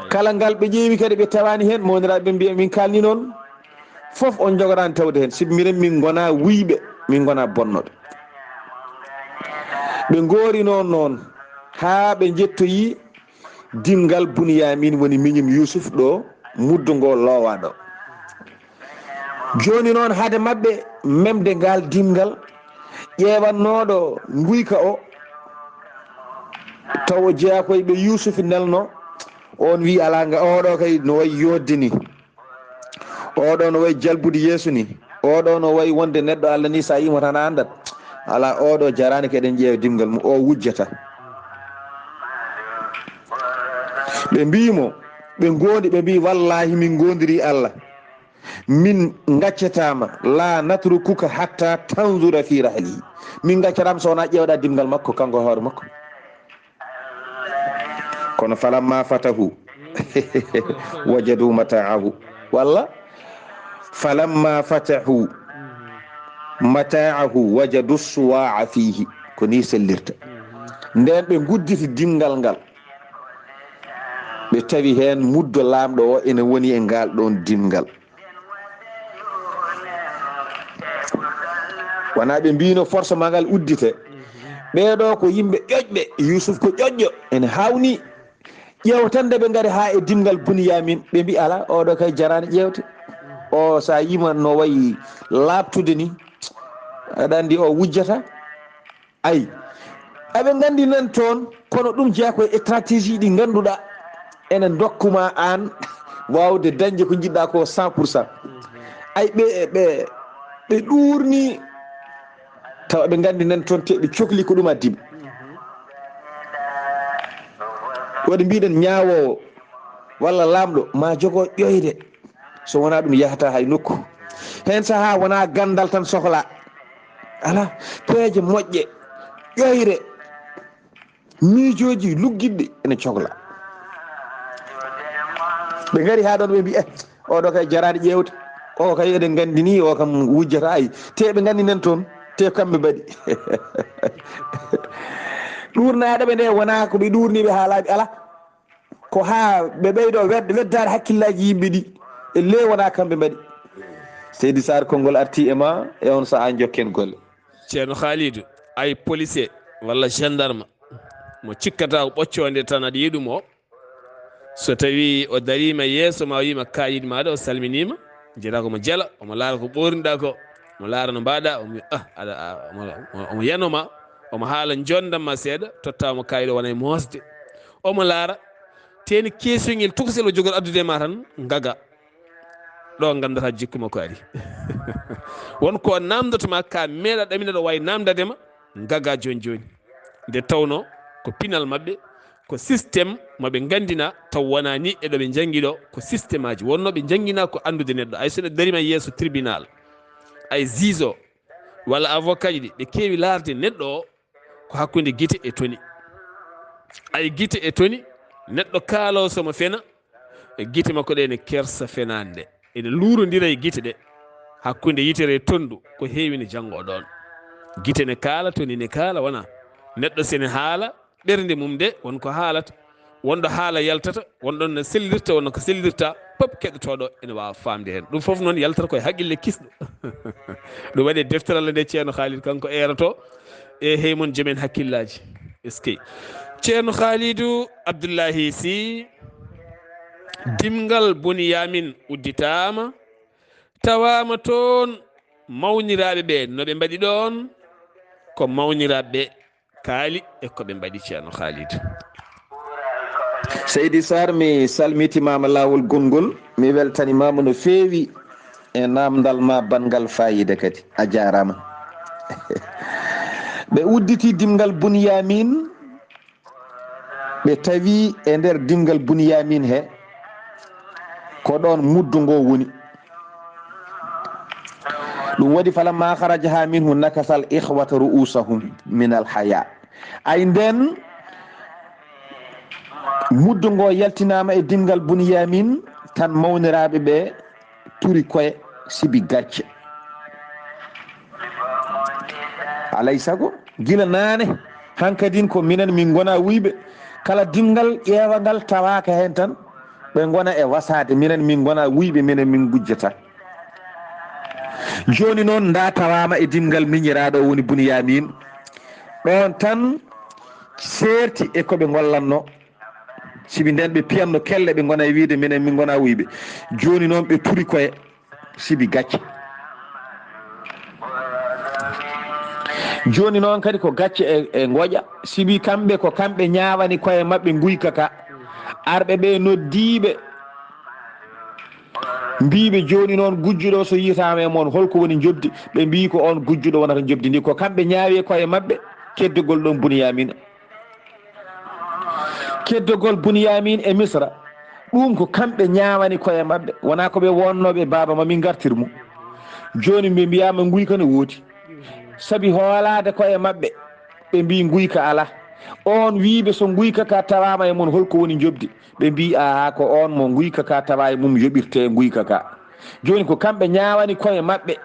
Kala ngal ɓe ƴeewi kadi, ɓe tawaani heen mawniraaɓe mbiya, "Min kaalni noon." Fof on njogoɗaani tawde heen, sibu minen min ngona wuyɓe, min ngona bonnooɓe. Ɓe ngoori noon, noon haa ɓe njettoyi dimngal Buniyaamin, woni miñum Yuusuf ɗo muddo ngo loowa ɗo. Jooni noon, hade maɓɓe memde ngal dimngal, ƴeewannooɗo nguyka o, taw o jeyaa koye ɓe Yuusuf nelno, on wi, "Alaa, nga, oɗo kay no wayi yodde ni. Oɗo no wayi jalbude yeeso ni. Oɗo no wayi wonde neɗɗo Allah ni, sa yimo tan a anndat. Alaa, oɗo jaraani ko eɗen ƴeewa dimngal mum, o wujjata." Ɓe mbiyi mo, ɓe ngondi, ɓe mbiyi, "Wallahi min ngondiri Allah. Min ngaccataama, la natrukuka hatta tanzura fi rahlihi. Min ngaccataama so wonaa ƴeewɗa dimngal makko, kanko e hoore makko." Kono falamma fatahu wajadu mata'ahu. Walla falamma fatahu mata'ahu wajadu suwa'a fihi. Ko ni sellirta. Nden ɓe ngudditi dimngal ngal. Ɓe tawi heen muddo laamɗo o ene woni e ngal ɗoon dimngal. Wonaa ɓe mbiyno force ma ngal uddite. Ɓeeɗo ko yimɓe ƴoƴɓe, Yuusuf ko ƴoƴƴo, ene hawni. Ƴeew tan nde ɓe ngari haa e dimngal Buniyaamin, ɓe mbi, "Alaa, oɗo kay jaraani ƴeewte. O sa yima no wayi laaɓtude ni, aɗa anndi o wujjata." Ay, aɓe nganndi nan toon, kono ɗum jeyaa ko e stratégie ɗi ngannduɗaa ene ndokkuma aan waawde dañde ko njiɗɗaa ko cent pour cent. Ay, ɓe, ɓe, ɓe ɗuurni, tawa ɓe nganndi nan toon, te ɓe cokli ko ɗum addi ɓe. Waɗi mbiɗen ñaawoowo walla laamɗo ma jogo ƴoyre. So wonaa ɗum, yahata hay nokku. Heen sahaa wonaa ganndal tan sohla. Alaa, peeje moƴƴe, ƴoyre, miijooji luggiɗɗi ene cohla. Ɓe ngari haa ɗoon, ɓe mbi, "Eh, oɗo kay jaraani ƴeewde. O kay eɗen nganndi ni, o kam wujjata ay." Te ɓe nganndi nan toon, te kamɓe mbaɗi. Ɗuurnaaɗo ɓe nde wonaa ko ɓe ɗuurniiɓe haa laaɓi, alaa. Ko haa ɓe ɓeydo wed-, weddaade hakkillaaji yimɓe ɗi. E le wonaa kamɓe mbaɗi. Seydi Sarr, konngol arti e ma, e on sahaa njokken golle. Ceerno Khalidou, ay policier walla gendarme mo cikkata ko ɓoccoonde tan aɗa yiɗum o, so tawi o dariima yeeso ma, o wiima kaayit maaɗa, o salminiima, jeeɗa ko mo jela, omo laara ko ɓoorniɗa ko, omo laara no mbaɗa, omo wiya, ah, aɗa, a, omo, omo, omo yanoma, omo haala jondam ma seeɗa, totta omo kaayit o, wona e moosde. Omo laara, teeni keesoyngel tokosel o jogori addude ma tan, ngaga. Ɗo ngandata jikku makko ari. Won ko namdoto ma ka meeɗa ɗamina ɗo wawi namdade ma, ngaga joni joni. Nde tawno ko pinal maɓɓe, ko système maɓe ngandina, taw wona ni e ɗo ɓe jangi ɗo, ko système aji. Wonno ɓe jangina ko andude neɗɗo. Ay so neɗɗo darima yeeso tribunal, ay juge o, walla avocat ji ɗi, ɓe keewi laarde neɗɗo o ko hakkunde gite e toni. Ay gite e toni, neɗɗo kaalo somo fena, e gite makko ɗe ne kersa fenande. Ene luurondira e gite ɗe. Hakkunde yitere e tondu, ko heewi ne jango ɗon. Gite ne kaala, toni ne kaala, wona neɗɗo sene haala, ɓernde mum de, won ko haalata. Wonɗo haala yaltata, wonɗon no sellirta, wonno ko sellirta, pop keɗotoɗo ene waawa faamde heen. Ɗum fof noon yaltata koye haqqille kisɗo. Ɗum waɗi e deftere Allah nde Ceerno Khalid kanko eeroto. E hey mon jomen hakkillaaji. Eskey. Ceerno Khalidou Abdoullahi Sy, dimngal Buniyamin udditaama, tawaama toon mawniraaɓe ɓe, no ɓe mbaɗi ɗoon, ko mawniraaɓe ɓe kaali e ko ɓe mbaɗi, Ceerno Khalidou. Seydi Sarr, mi salmitimaama laawol gonngol, mi weltanimaama no feewi e naamndal ma banngal faayiida kadi. A jaaraama. Ɓe udditi dimngal Bunyamin, ɓe tawi e nder dimngal Bunyamin he ko ɗoon muddo ngo woni. Ɗum waɗi, falamma kharajaha minhu nakasal ikhwata ru'usahum min al haya. Ay ndeen muddo ngo yaltinaama e dimngal Bunyamin, tan mawniraaɓe ɓe turi koye sibi gacce. Alay sago, gila naane, hankadin ko minen min ngona wuyɓe. Kala dimngal ƴeewangal tawaaka heen tan, ɓe ngona e wasaade, minen min ngona wuyɓe, minen min ngujjata. Jooni noon, nda tawaama e dimngal miñiraaɗo o woni Bunyamin. Ɗoon tan seerti e ko ɓe ngollanno. Sibi ndeen ɓe piyanno kelle, ɓe ngona e wiyde minen min ngona wuyɓe. Jooni noon ɓe turi koye sibi gacce. Jooni noon kadi ko gacce e, e ngoƴa. Sibi kamɓe ko kamɓe ñaawani koye maɓɓe nguyka ka. Arɓe ɓe noddiiɓe, mbiiɓe jooni noon gujjuɗo so yiytaama e mon, holko woni njoɓdi? Ɓe mbii ko oon gujjuɗo wonata njoɓdi ndi. Ko kamɓe ñaawi e koye maɓɓe keddogol ɗoon Bunyamin. Keddogol Bunyamin e Misra, ɗum ko kamɓe ñaawani koye maɓɓe. Wonaa ko ɓe wonnooɓe baaba ma min ngartir mo. Jooni ɓe mbiyaama nguyka no woodi. Sabi hoolaade koye maɓɓe, ɓe mbii nguyka alaa. Oon wiiɓe so nguyka ka tawaama e mon, holko woni njoɓdi? Ɓe mbii, aaha, ko oon mo nguyka ka tawa e mum yoɓirtee nguyka ka. Jooni ko kamɓe ñaawani koye maɓɓe.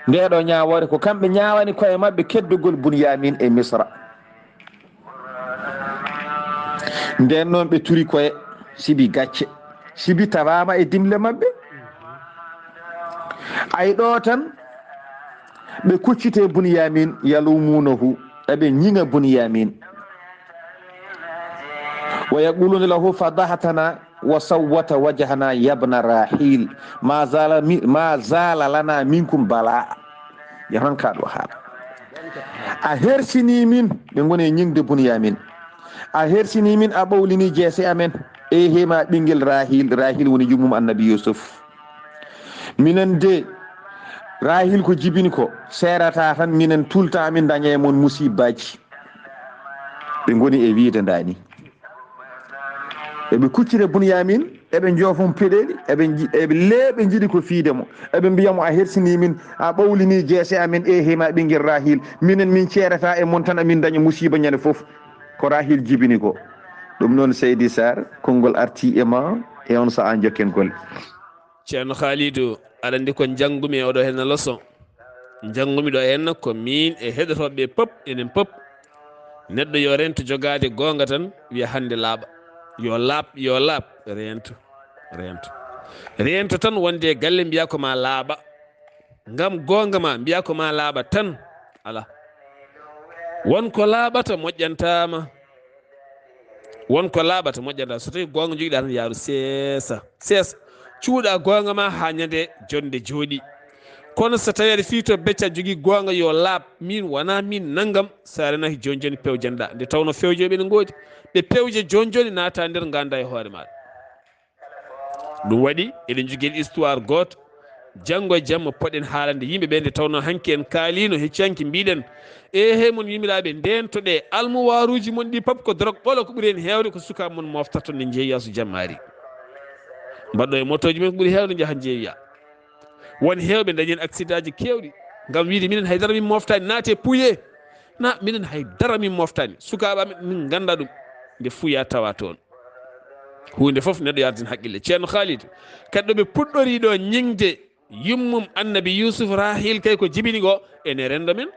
Ndee ɗoo ñaawoore ko kamɓe ñaawani koye maɓɓe keddogol Bunyamin e Misra. Ndeen noon ɓe turi koye sibi gacce, sibi tawaama e dimle maɓɓe. Ay ɗoo tan ɓe kuccitee Bunyamin, yalumuunahu, eɓe ñiŋa Bunyamin. Wa yaquluuna lahu fadahatana wa sawwata wajhana yabna Rahil. Ma zala mi-, ma zala lana minkum bala. Yahan ka ɗo haala. A hersinii min, ɓe ngoni e ñiŋde Bunyamin. A hersinii min, a ɓawlinii jeese amen. Eehey ma ɓinngel Rahil, Rahil woni yummum Annabi Yusuf. Minen de, Rahil ko jibini ko, seerata tan minen tulta min daña e mon musibbaaji. Ɓe ngoni e wiide ndaa ni. Eɓe kuccire Bunyamin, eɓe njoofum peɗeeli, eɓe nji-, eɓe lee ɓe njiɗi ko fiide mo. Eɓe mbiya mo, a hersinii min, a ɓawlinii jeese amen, eehey ma ɓinngel Rahil. Minen min ceerata e mon tan, amin daña musiiba ñande fof. Ko Rahil jibini ko. Ɗum noon Seydi Sarr, konngol artii e ma, e on sahaa njokken golle. Ceerno Khalidou, aɗa anndi ko njanngumi e oɗo henna leçon. Njanngumi ɗo henna ko miin e heɗotooɓe pop, enen pop. Neɗɗo yo rento jogaade goonga tan, wiya hannde laaɓa. Yo laaɓ, yo laaɓ, rento, rento. Rento tan wonde e galle mbiya ko ma laaɓa. Ngam goonga ma mbiya ko ma laaɓa tan, alaa. Won ko laaɓata moƴƴantaama. Won ko laaɓata moƴƴantaama. So tawi goonga njogiɗa tan yaaru seesa, seesa. Cuuɗa goonga ma haa ñande jonnde jooɗi. Kono so tawi aɗa fii to becca jogii goonga yo laaɓ, min wonaa min nanngam, so a renaki jooni jooni pewjanɗa. Nde tawnoo fewjooɓe ne ngoodi. Ɓe pewja jooni jooni naata nder ngannda e hoore maaɗa. Ɗum waɗi eɗen njogii histoire gooto. Janngo e jamma poɗen haalande yimɓe ɓe nde tawnoo hanki en kaaliino hecci hanki mbiɗen, eehey mon yimmiraaɓe, ndeentoɗee almuwaaruuji mon ɗi pop ko dorog ɓolo, ko ɓuri heen heewde ko sukaaɓe mon moftaton ne njeeya so jamma ari. Mbaɗɗo e motooji men ko ɓuri heewde njaha njeeya. Won heewɓe dañi heen accident ji keewɗi ngam wiide minen haydara min moftaani, naate puye. Na minen haydara min moftaani. Sukaaɓe amen min ngannda ɗum nde fuya tawa toon. Huunde fof neɗɗo yardin haqqille. Ceerno Khalid, kadi ɗo ɓe puɗɗori ɗo ñiŋde yummum Annabi Yusuf Rahil kay ko jibini ko ene renndo men.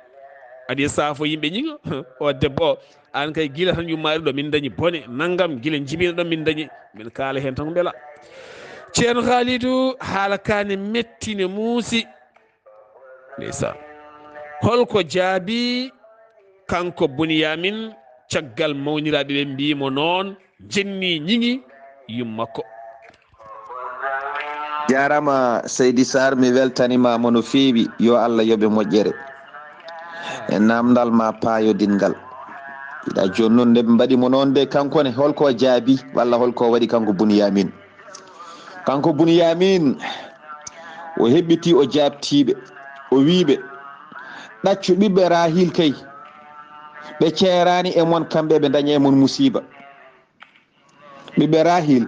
Aɗa saafo yimɓe ñiŋa. O debbo o, aan kay gila tan yummaari ɗo min dañi bone, nanngam gila jibina ɗo min dañi, min kaala heen tan ko mbela. Ceerno Khalidou, haala ka ne metti ne muusi. Ndeysaan. Holko jaabi kanko Bunyamin caggal mawniraaɓe ɓe mbii mo noon, jenni ñiŋi yummakko? Jaaraama Seydi Sarr, mi weltaniima mo no feewi, yo Allah yoɓe moƴƴere. E naamndal ma paayodinngal. Iɗa jooni noon nde ɓe mbaɗi mo noon de, kanko ne holko o jaabi, walla holko o waɗi kanko Bunyamin? Kanko Bunyamin, o heɓɓitii, o jaabtiiɓe, o wiiɓe, ɗaccu ɓiɓɓe Rahil kay, Ɓe ceeraani e mon kamɓe, ɓe ndaña e mon musiiba. Ɓiɓɓe Rahil,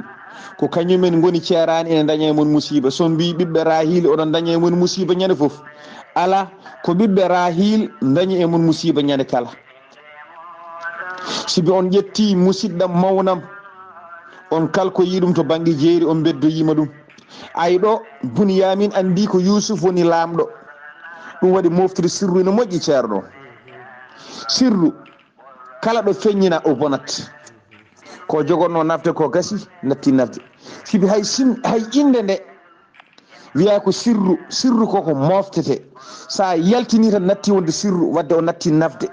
ko kañumen ngoni ceeraani ene ndaña e mon musiiba. So on mbii ɓiɓɓe Rahil, oɗon ndaña e mon musiiba ñande fof. Alaa, ko ɓiɓɓe Rahil ndaña e mon musiiba ñande kala. Sibi on ƴettii musiɗɗam mawnam, on kalkoyii ɗum to bannge jeeri, on mbeddoyiima ɗum. Ay ɗo, Bunyamin anndii ko Yuusuf woni laamɗo. Ɗum waɗi moftude sirru ene moƴƴi, ceerno. Sirru, kala ɗo feññina, o bonat. Ko jogotnoo nafde ko gasi, natti nafde. Sibi hay sin-, hay innde nde wiyaa ko sirru, sirru koko moftete. So a yaltinii tan natti wonde sirru, wadde o natti nafde.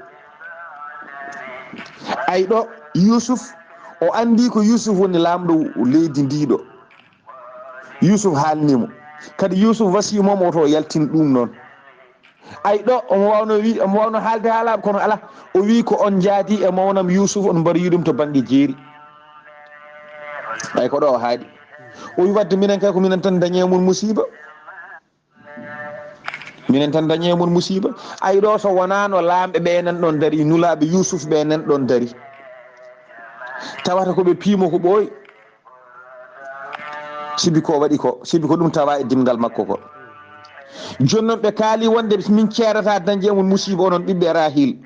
Ay ɗo, Yuusuf, o anndii ko Yuusuf woni laamɗo leydi ndii ɗo. Yuusuf haalnii mo. Kadi Yuusuf wasii mo, mo woto o yaltin ɗum noon. Ay ɗo, omo waawno wi-, omo waawno haalde haalaaɓe, kono alaa. O wii ko on njaadi e mawnam Yuusuf, on mbaroyi ɗum to bannge jeeri. Ay ko ɗo o haaɗi. O wii wadde minen kay ko minen tan ndañi e mum musiiba. Minen tan ndañi e mum musiiba. Ay ɗo so wonaano laamɓe ɓe nan ɗon dari, nulaaɓe Yuusuf ɓe nan ɗon dari. Tawata ko ɓe piimo ko ɓooyi. Sibi ko waɗi ko, sibi ko ɗum tawa e dimngal makko ko. Jooni noon ɓe kaali wonde min ceerata dañde e mum musiiba onon ɓiɓɓe Rahil.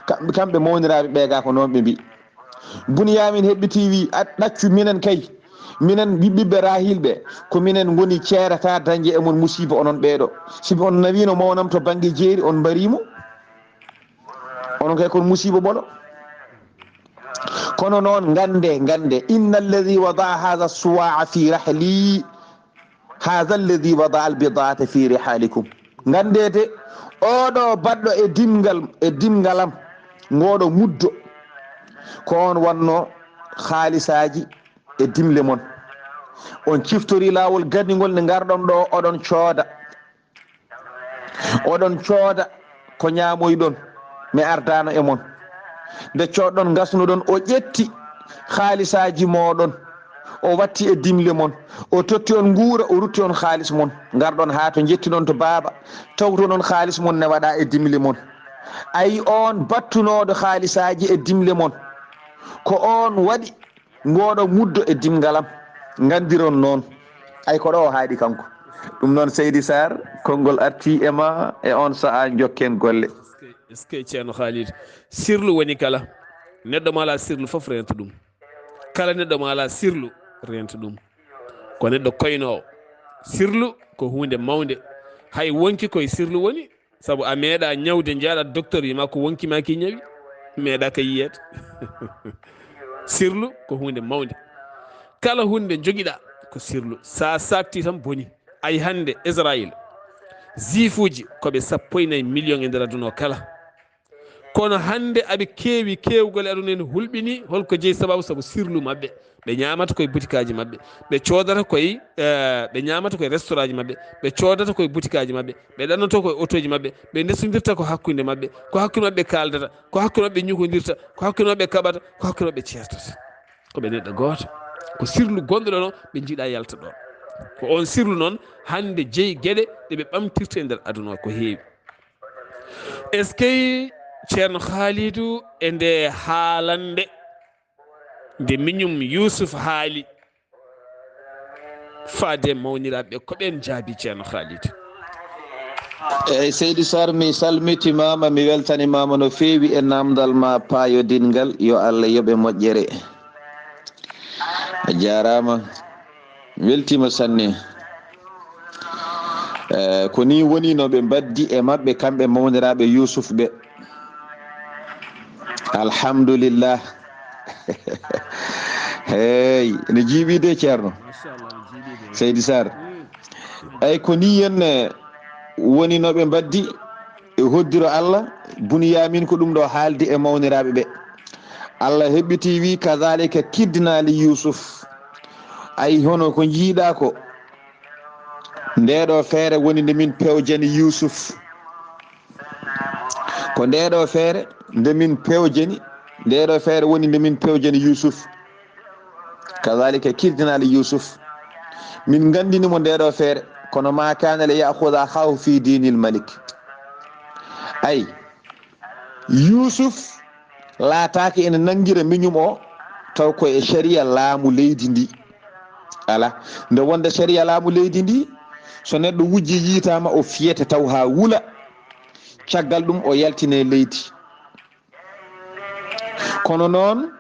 Ka-, kamɓe mawniraaɓe ɓe ga ko noon ɓe mbi. Bunyamin heɓɓiti wi, "A ɗaccu minen kay, minen ɓiɓɓe Rahil ɓe, ko minen ngoni ceerata dañde e mum musiiba onon ɓeeɗo. Sibi on nawino mawnam to bannge jeeri, on mbarimo. Onon kay kon musiiba ɓolo." Kono noon, ngannde, ngannde, "Inna alladhi wada'a hadha suwa'a fi rahli, hadha alladhi wada'a al-bida'ata fi rihalikum." Nganndeede, oɗo baɗɗo e dimngal, e dimngalam, ngoɗo muddo, ko on wanno haalisaaji e dimle mon. On ciftori laawol ganigol nde ngarɗon ɗo, oɗon cooda. Oɗon cooda ko ñaamoyɗon, mi ardaano e mon. Nde coodɗon, ngasnuɗon, o ƴetti haalisaaji mooɗon, o watti e dimle mon, o totti on nguura, o rutti on haalis mon. Ngarɗon haa to njettuɗon to baaba, tawtuɗon haalis mon ne waɗa e dimle mon. Ayi, on battunooɗo haalisaaji e dimle mon, ko on waɗi ngoɗo muddo e dimngalam, nganndiron noon. Ay ko ɗo o haaɗi kanko. Ɗum noon, Seydi Sarr, konngol arti e ma e on sa'a, njokken golle. Est-ce que, est-ce que Ceerno Khalid, sirlu woni kala? Neɗɗo mo alaa sirlu fof reento ɗum. Kala neɗɗo mo alaa sirlu reento ɗum. Ko neɗɗo koynoowo. Sirlu ko huunde mawnde. Hay wonki koye sirlu woni. Sabu a meeɗa ñawde, njaɗa docteur, wima ko wonki ma ki ñawi. Meeɗa ka yiyeede. Sirlu ko huunde mawnde. Kala huunde jogiɗa ko sirlu. Sa sakti tan boni. Ay hannde Israël, ziifuuji ko ɓe sappo e nayi million e nder aduna o kala. Kono hannde aɓe keewi, keewgol e aduna ene hulɓini. Holko jeyi sababu? Sabu sirlu maɓɓe. Ɓe ñaamata koye butikaaji maɓɓe, ɓe coodata koye, eh, ɓe ñaamata koye restaurantji maɓɓe, ɓe coodata koye butikaaji maɓɓe, ɓe ɗannoto koye otooji maɓɓe, ɓe ndesondirta ko hakkunde maɓɓe, ko hakkunde maɓɓe ɓe kaaldata, ko hakkunde maɓɓe ɓe ñukondirta, ko hakkunde maɓɓe ɓe kaɓata, ko hakkunde maɓɓe ɓe ceertata. Ko ɓe neɗɗo gooto. Ko sirlu gonɗo ɗo, ɓe njiɗa yalta ɗo. Ko on sirlu noon hannde jeyi geɗe ɗe ɓe ɓamtirta e nder aduna o ko heewi. Est-ce que Ceerno Khalidou e nde haalande nde miñum Youssouf haali faade mawniraaɓe, ko ɓeen jaabi Ceerno Khalidou? Eey, Seydi Sarr, mi salmitimaama, mi weltanimaama no feewi e naamndal ma paayodingal. Yo Allah yoɓ e moƴƴere. A jaaraama. Weltiima sanne. Eh, ko nii woni no ɓe mbaddi e maɓɓe, kamɓe mawniraaɓe Yuusuf ɓe. Alhamdulillah. Hey, ene jiiɓi de, Ceerno. Machallah, ene jiiɓi de. Seydi Sarr. Mm. Eey, ko nii en, eh, woni no ɓe mbaddi e hoddiro Allah. Bunyamin ko ɗum ɗo haaldi e mawniraaɓe ɓe. Allah heɓɓiti wi, "Kadhalika kidna li Yuusuf." Ay, hono ko njiiɗa ko, nde ɗo feere woni nde min pewjani Yuusuf. Ko nde ɗo feere nde min pewjani, nde ɗo feere woni nde min pewjani Yuusuf. "Kadhalika kidna li Yuusuf." Min nganndini mo nde ɗo feere, kono "ma kana li ya'khudha akhahu fi dinil malik." Ay, Yuusuf laataaki ene nanngira miñum o taw ko e sariya laamu leydi ndi. Alaa. Nde wonde sariya laamu leydi ndi, so neɗɗo wujji yiitaama, o fiyete taw haa wula. Caggal ɗum, o yaltine leydi. Kono noon,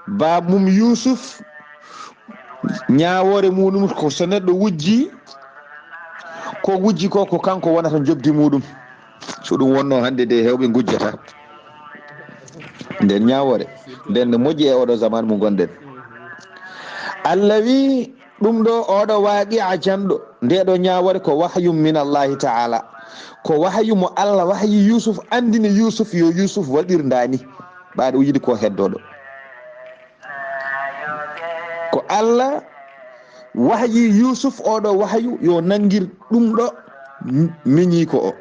baaba mum Yuusuf, ñaawoore muɗum ko so neɗɗo wujji, ko wujji ko, ko kanko wonata njoɓdi muɗum. So ɗum wonno hannde de, heewɓe ngujjata nden ñaawoore. Nden no moƴƴi e oɗo zaman mo ngonɗen. Allah wi, ɗum ɗo, oɗo waaqi'a janɗo, nde ɗo ñaawoore ko wahyum min Allahi ta'ala. Ko wahyu mo Allah wahyi Yuusuf, anndini Yuusuf yo Yuusuf waɗir ndaa ni. Ɓaaɗo o yiɗi ko heddoɗo. Ko Allah wahyi Yuusuf, oɗo wahyu yo nanngir ɗum ɗo miñiiko o.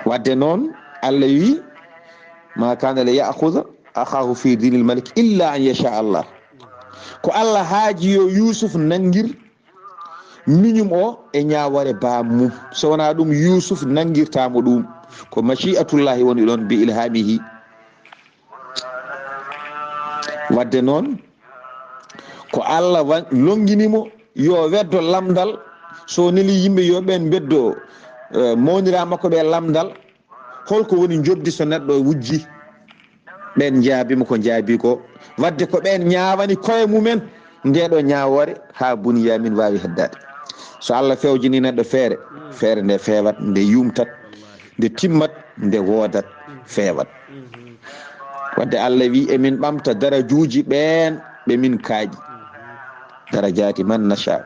Wadde noon, Allah wi, "Ma kana li ya'khudha akhahu fi dinil malik illa an yasha Allah." Ko Allah haaji yo Yuusuf nanngir miñum o e ñaawoore baaba mum. So wonaa ɗum, Yuusuf nanngirtaa mo ɗum. Ko mashi'atullahi woni ɗon bi ilhamihi. Wadde noon, ko Allah wa-, longini mo yo weddo lamndal, so neli yimɓe yo ɓeen mbeddo, eh, mawnira makko ɓe lamndal, holko woni njoɓdi so neɗɗo wujji? Ɓeen njaabi mo ko njaabi ko, wadde ko ɓeen ñaawani koye mumen nde ɗo ñaawoore haa Bunyamin waawi heddaade. So Allah fewjini neɗɗo feere, feere nde feewat, nde yumtat, nde timmat, nde woodat, feewat. Wadde Allah wi, "Emin ɓamta darajuuji ɓeen ɓe min kaaƴi." Darajaati man nasha.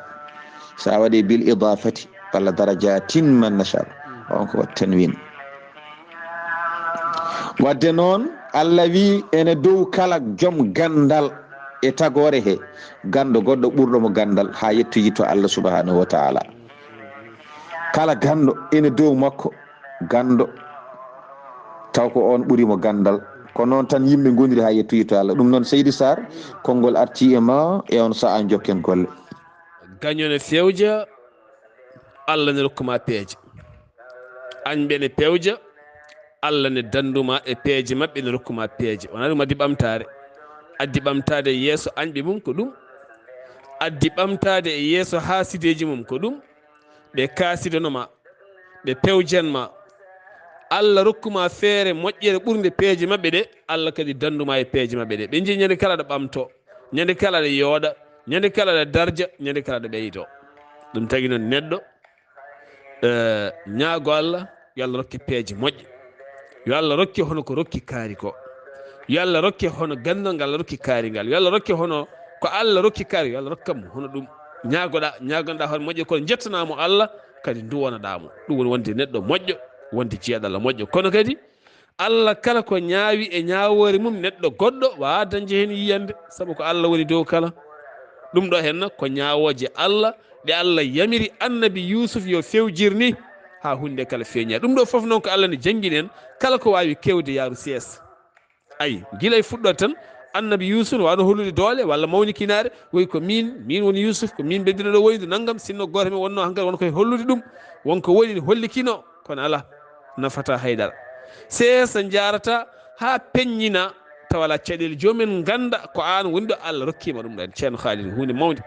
So a waɗi bil idafati, walla darajatin man nasha. On ko wat tanwin. Wadde noon, Allah wi, "Ene dow kala joom ganndal e tagoore he, ganndo goɗɗo ɓurɗo mo ganndal, haa yettoyi to Allah subhanahu wa ta'ala." Kala ganndo ene dow makko, ganndo, taw ko on ɓuri mo ganndal. Ko noon tan yimɓe ngoniri haa yettoyi to Allah. Ɗum noon, Seydi Sarr, konngol arti e ma e on sa'a, jokken golle. Gaño ne fewja, Allah ne rokku ma peeje. Añɓe ne pewja, Allah ne dandu ma e peeje maɓɓe, ne rokku ma peeje. Wonaa ɗum addi ɓamtaare. Addi ɓamtaade e yeeso añɓe mum ko ɗum. Addi ɓamtaade e yeeso haasideeji mum ko ɗum. Ɓe kaasidono ma, ɓe pewjan ma. Allah rokku ma feere moƴƴere ɓurnde peeje maɓɓe ɗe, Allah kadi dandu ma e peeje maɓɓe ɗe. Ɓe njii ñande kala aɗa ɓamto, ñande kala aɗa yooɗa, ñande kala aɗa darja, ñande kala aɗa ɓeydo. Ɗum tagi noon neɗɗo, eh, ñaago Allah, yo Allah rokke peeje moƴƴe. Yo Allah rokke hono ko rokki kaari ko. Yo Allah rokke hono ganndal ngal Allah rokki kaari ngal. Yo Allah rokke hono ko Allah rokki kaari, yo Allah rokkam hono ɗum. Ñaagoɗa, ñaagonoɗa hoore moƴƴe, kono njettana mo Allah, kadi nduwanaɗa mo. Ɗum woni wonde neɗɗo moƴƴo, wonde jeeɗa Allah moƴƴo. Kono kadi, Allah kala ko ñaawi e ñaawoore mum neɗɗo goɗɗo, waawa dañde heen yiyannde, sabu ko Allah woni dow kala. Ɗum ɗo henna ko ñaawooje Allah, ɗe Allah yamiri Annabi Yuusuf yo fewjir ni, haa huunde kala feeña. Ɗum ɗo fof noon ko Allah ne janngini en, kala ko waawi kewde yaaru sees. Ayi, gila e fuɗɗoode tan, Annabi Yuusuf no waawno hollude doole walla mawnikinaare, woy ko miin, miin woni Yuusuf, ko miin ɓeddino ɗo woydu nanngam, sinno gooto men wonno hankadi won koye hollude ɗum, won ko woni ne hollikino, kono alaa, nafataa hay dara. Seesa njaarata haa peññina, tawa alaa caɗeele. Joomum en ngannda ko aan woni ɗo, Allah rokkiima ɗum ɗon. Ceerno Haalidu, huunde mawnde.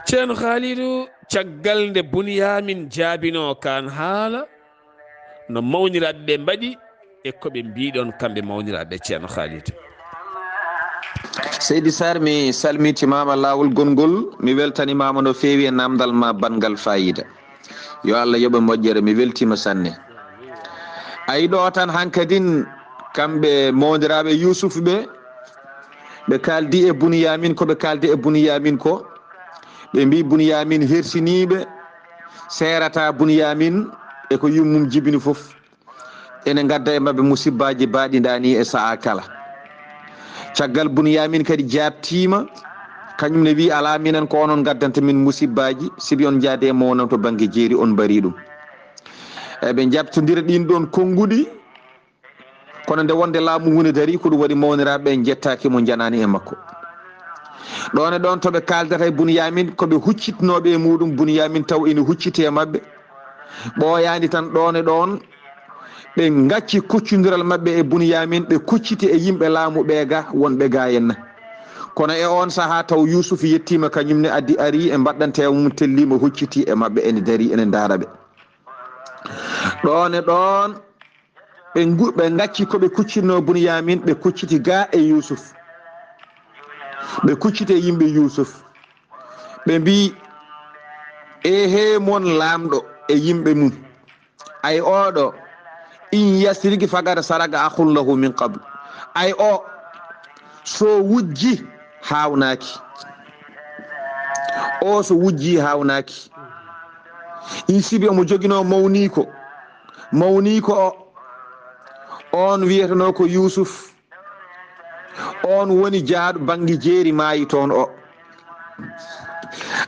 Ceerno Haalidu, caggal nde Buniyaamin jaabinoo kaan haala, no mawniraaɓe ɓe mbaɗi e ko ɓe mbiɗon kamɓe mawniraaɓe, Ceerno Haalidu. Seydi Sarr, mi salmitimaama laawol gonngol, mi weltanimaama no feewi e naamndal ma banngal faayiida. Yo Allah yoɓe moƴƴere, mi weltiima sanne. Ayi ɗo tan hankadin kamɓe mawniraaɓe Yuusuf ɓe, ɓe kaaldi e Buniyaamin, ko ɓe kaaldi e Buniyaamin ko, ɓe mbii Buniyaamin hersiniiɓe, seerata Buniyaamin e ko yummum jibini fof. Ene ngadda e maɓɓe musibbaaji baaɗi ndaani e sa'a kala. Caggal Buniyaamin kadi jaabtiima, kañum ne wii, "Alaa, minen ko onon ngaddanta min musibbaaji, sibi on njaade e mawnan to bannge jeeri, on mbarii ɗum." Eɓe njaabtondira ɗiin ɗoon konnguɗi, kono nde wonde laamu ngu ne darii, ko ɗum waɗi mawniraaɓe ɓe njettaaki mo, njanaani e makko. Ɗoon e ɗoon to ɓe kaaldata e Buniyaamin, ko ɓe huccitnooɓe e muuɗum, Buniyaamin taw ene hucciti e maɓɓe. Ɓooyaani tan ɗoon e ɗoon, Ɓe ngacci kuccondiral maɓɓe e Bunyamin, ɓe kucciti e yimɓe laamu ɓe ga wonɓe ga henna. Kono e on saha taw Yusuf yettima kañum ne, addi ari e mbaɗɗantewa mum, tellima hucciti e maɓɓe, ene dari ene ndaara ɓe. Ɗon e ɗon ɓe ngu-, ɓe ngacci ko ɓe kuccitno Bunyamin, ɓe kucciti ga e Yusuf. Ɓe kucciti e yimɓe Yusuf. Ɓe mbi, "Ehe mon laamɗo e yimɓe mum. Ay oɗo, in yasrigi fagada saraga akhun lahu min qabl." Ay o, so wujji haawnaki. O so wujji haawnaki. In sibi omo jogino mawniko. Mawniko o, on wiyeteno ko Yusuf. On woni jaaɗo bannge jeeri maayi toon o.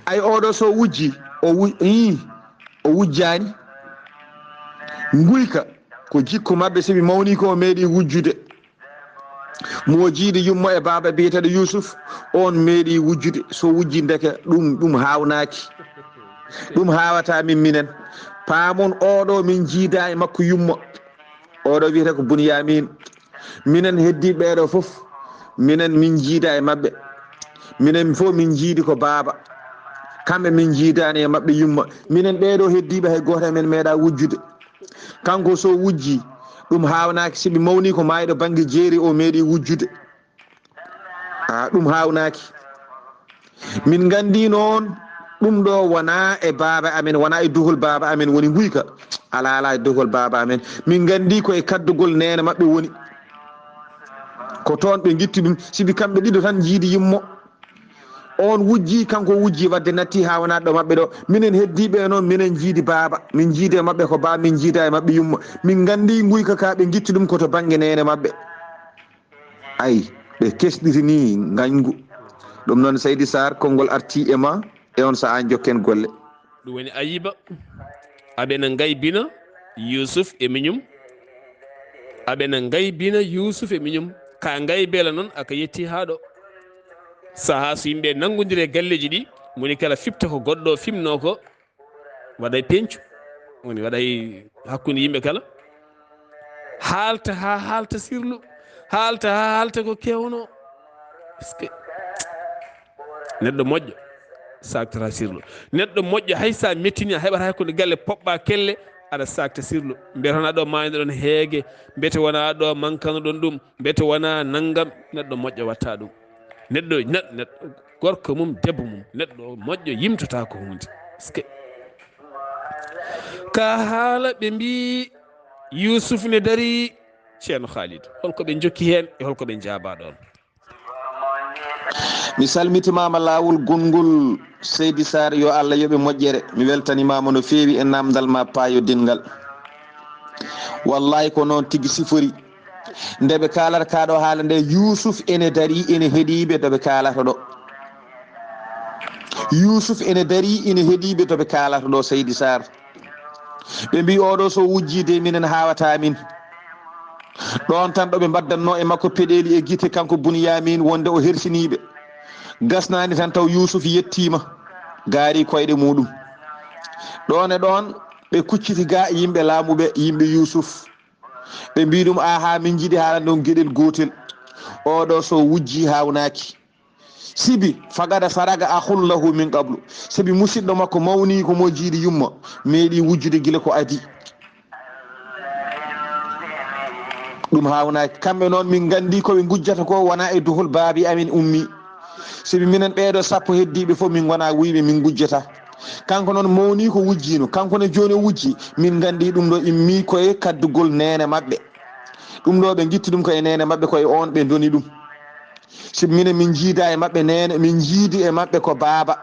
Ay oɗo so wujji, o wu-, ii, o wujjaani. Nguyka ko jikku maɓɓe, sibi mawni ko o meeɗi wujjude. Mo jiiɗi yummo e baaba biyeteeɗo Yusuf, on meeɗi wujjude. So wujji ndeke ɗum, ɗum haawnaaki. Ɗum haawata min minen. Paamon oɗo min jiida e makko yummo. Oɗo wiyete ko Bunyamin. Minen heddi ɓeeɗo fof, minen min jiida e maɓɓe. Minen fof min jiidi ko baaba. Kamɓe min jiidani e maɓɓe yumma. Minen ɓeeɗo heddiiɓe hay gooto e men meeɗa wujjude. Kanko so wujji, ɗum haawnaaki, sibi mawni ko maayɗo bannge jeeri o meeɗi wujjude. A, ɗum haawnaaki. Min nganndi noon, ɗum ɗo wonaa e baaba amen, wonaa e duhol baaba amen woni nguyka. Alaa, alaa e duhol baaba amen. Min nganndi ko e kaddugol neene maɓɓe woni. Ko toon ɓe ngitti ɗum, sibi kamɓe ɗiɗo tan njiidi yummo. On wujji, kanko wujji, wadde natti haa wonaa ɗo maɓɓe ɗo. Minen heddiiɓe noon, minen njiidi baaba. Min njiidi e maɓɓe ko baaba, min njiida e maɓɓe yummo. Min nganndi nguyka ka ɓe ngitti ɗum ko to bannge neene maɓɓe. Ay, ɓe kesɗiti ni ngañgu. Ɗum noon, Seydi Sarr, konngol arti e ma, e on sahaa jokken golle. Ɗum woni Ayiba. Aɓena ngaybina Yusuf e miñum. Aɓena ngaybina Yusuf e miñum. Ka ngaybela noon, aka yetti haa ɗo. Sahaa so yimɓe nanngondiri e galleeji ɗi, moni kala fifta ko goɗɗo fimnoo ko. Waɗay peñcu, woni waɗay hakkunde yimɓe kala. Haalta haa haalta sirlu, haalta haa haalta ko kewno. Parce que neɗɗo moƴƴo saktata sirlu. Neɗɗo moƴƴo hay sa mettini a heɓata hakkunde galle poɓɓa kelle aɗa sakta sirlu. Mbiyata wona ɗo maayno ɗon heege, mbete wona ɗo mankano ɗon ɗum, mbete wona nanngam, neɗɗo moƴƴo watta ɗum. Neɗɗo, neɗ-, neɗɗo, gorko mum, debbo mum, neɗɗo moƴƴo yimtata ko huunde. Parce que ka haala ɓe mbi Yusuf ne dari, Ceerno Khalid, holko ɓe jokki heen e holko ɓe jaaba ɗoon? Mi salmitimama laawol gonngol Seydi Sarr, yo Allah yoɓe moƴƴere. Mi weltanimama no feewi e namdal ma paayodingal. Wallahi ko noon tigi sifori. Nde ɓe kaalata kaa ɗo haala nde, Yuusuf ene darii, ene heɗii ɓe to ɓe kaalata ɗo. Yuusuf ene darii, ene heɗii ɓe to ɓe kaalata ɗo, Seydi Sarr. Ɓe mbii, "Oɗo so wujjii de, minen haawata min." Ɗoon tan ɗo ɓe mbaddannoo e makko peɗeeli e gite, kanko Buniyaamin, wonde o hersinii ɓe. Gasnaani tan taw Yuusuf yettiima, gaarii koyɗe muuɗum. Ɗoon e ɗoon, ɓe kucciti gaa yimɓe laamu ɓe, yimɓe Yuusuf. Ɓe mbii ɗum, "Aahaa, min njiɗi haalande on geɗel gootel. Oɗo so wujjii, haawnaaki. Sibi, fagada saraga akhun lahu min qablu. Sabi musidɗo makko mawniiko mo jiidi yumma, meeɗi wujjude gila ko adii." Ɗum haawnaaki. Kamɓe noon, min nganndi ko ɓe ngujjata ko wonaa e duhol baabi amin ummi. Sabi minen ɓeeɗo sappo heddiiɓe fof, min ngonaa wuyɓe, min ngujjata. Kanko noon mawniiko wujjiino, kanko ne jooni o wujji, min nganndi ɗum ɗo immi ko e kaddugol neene maɓɓe. Ɗum ɗo ɓe ngitti ɗum ko e neene maɓɓe, ko e oon ɓe ndoni ɗum. Sabi minen min njiida e maɓɓe neene, min njiidi e maɓɓe ko baaba.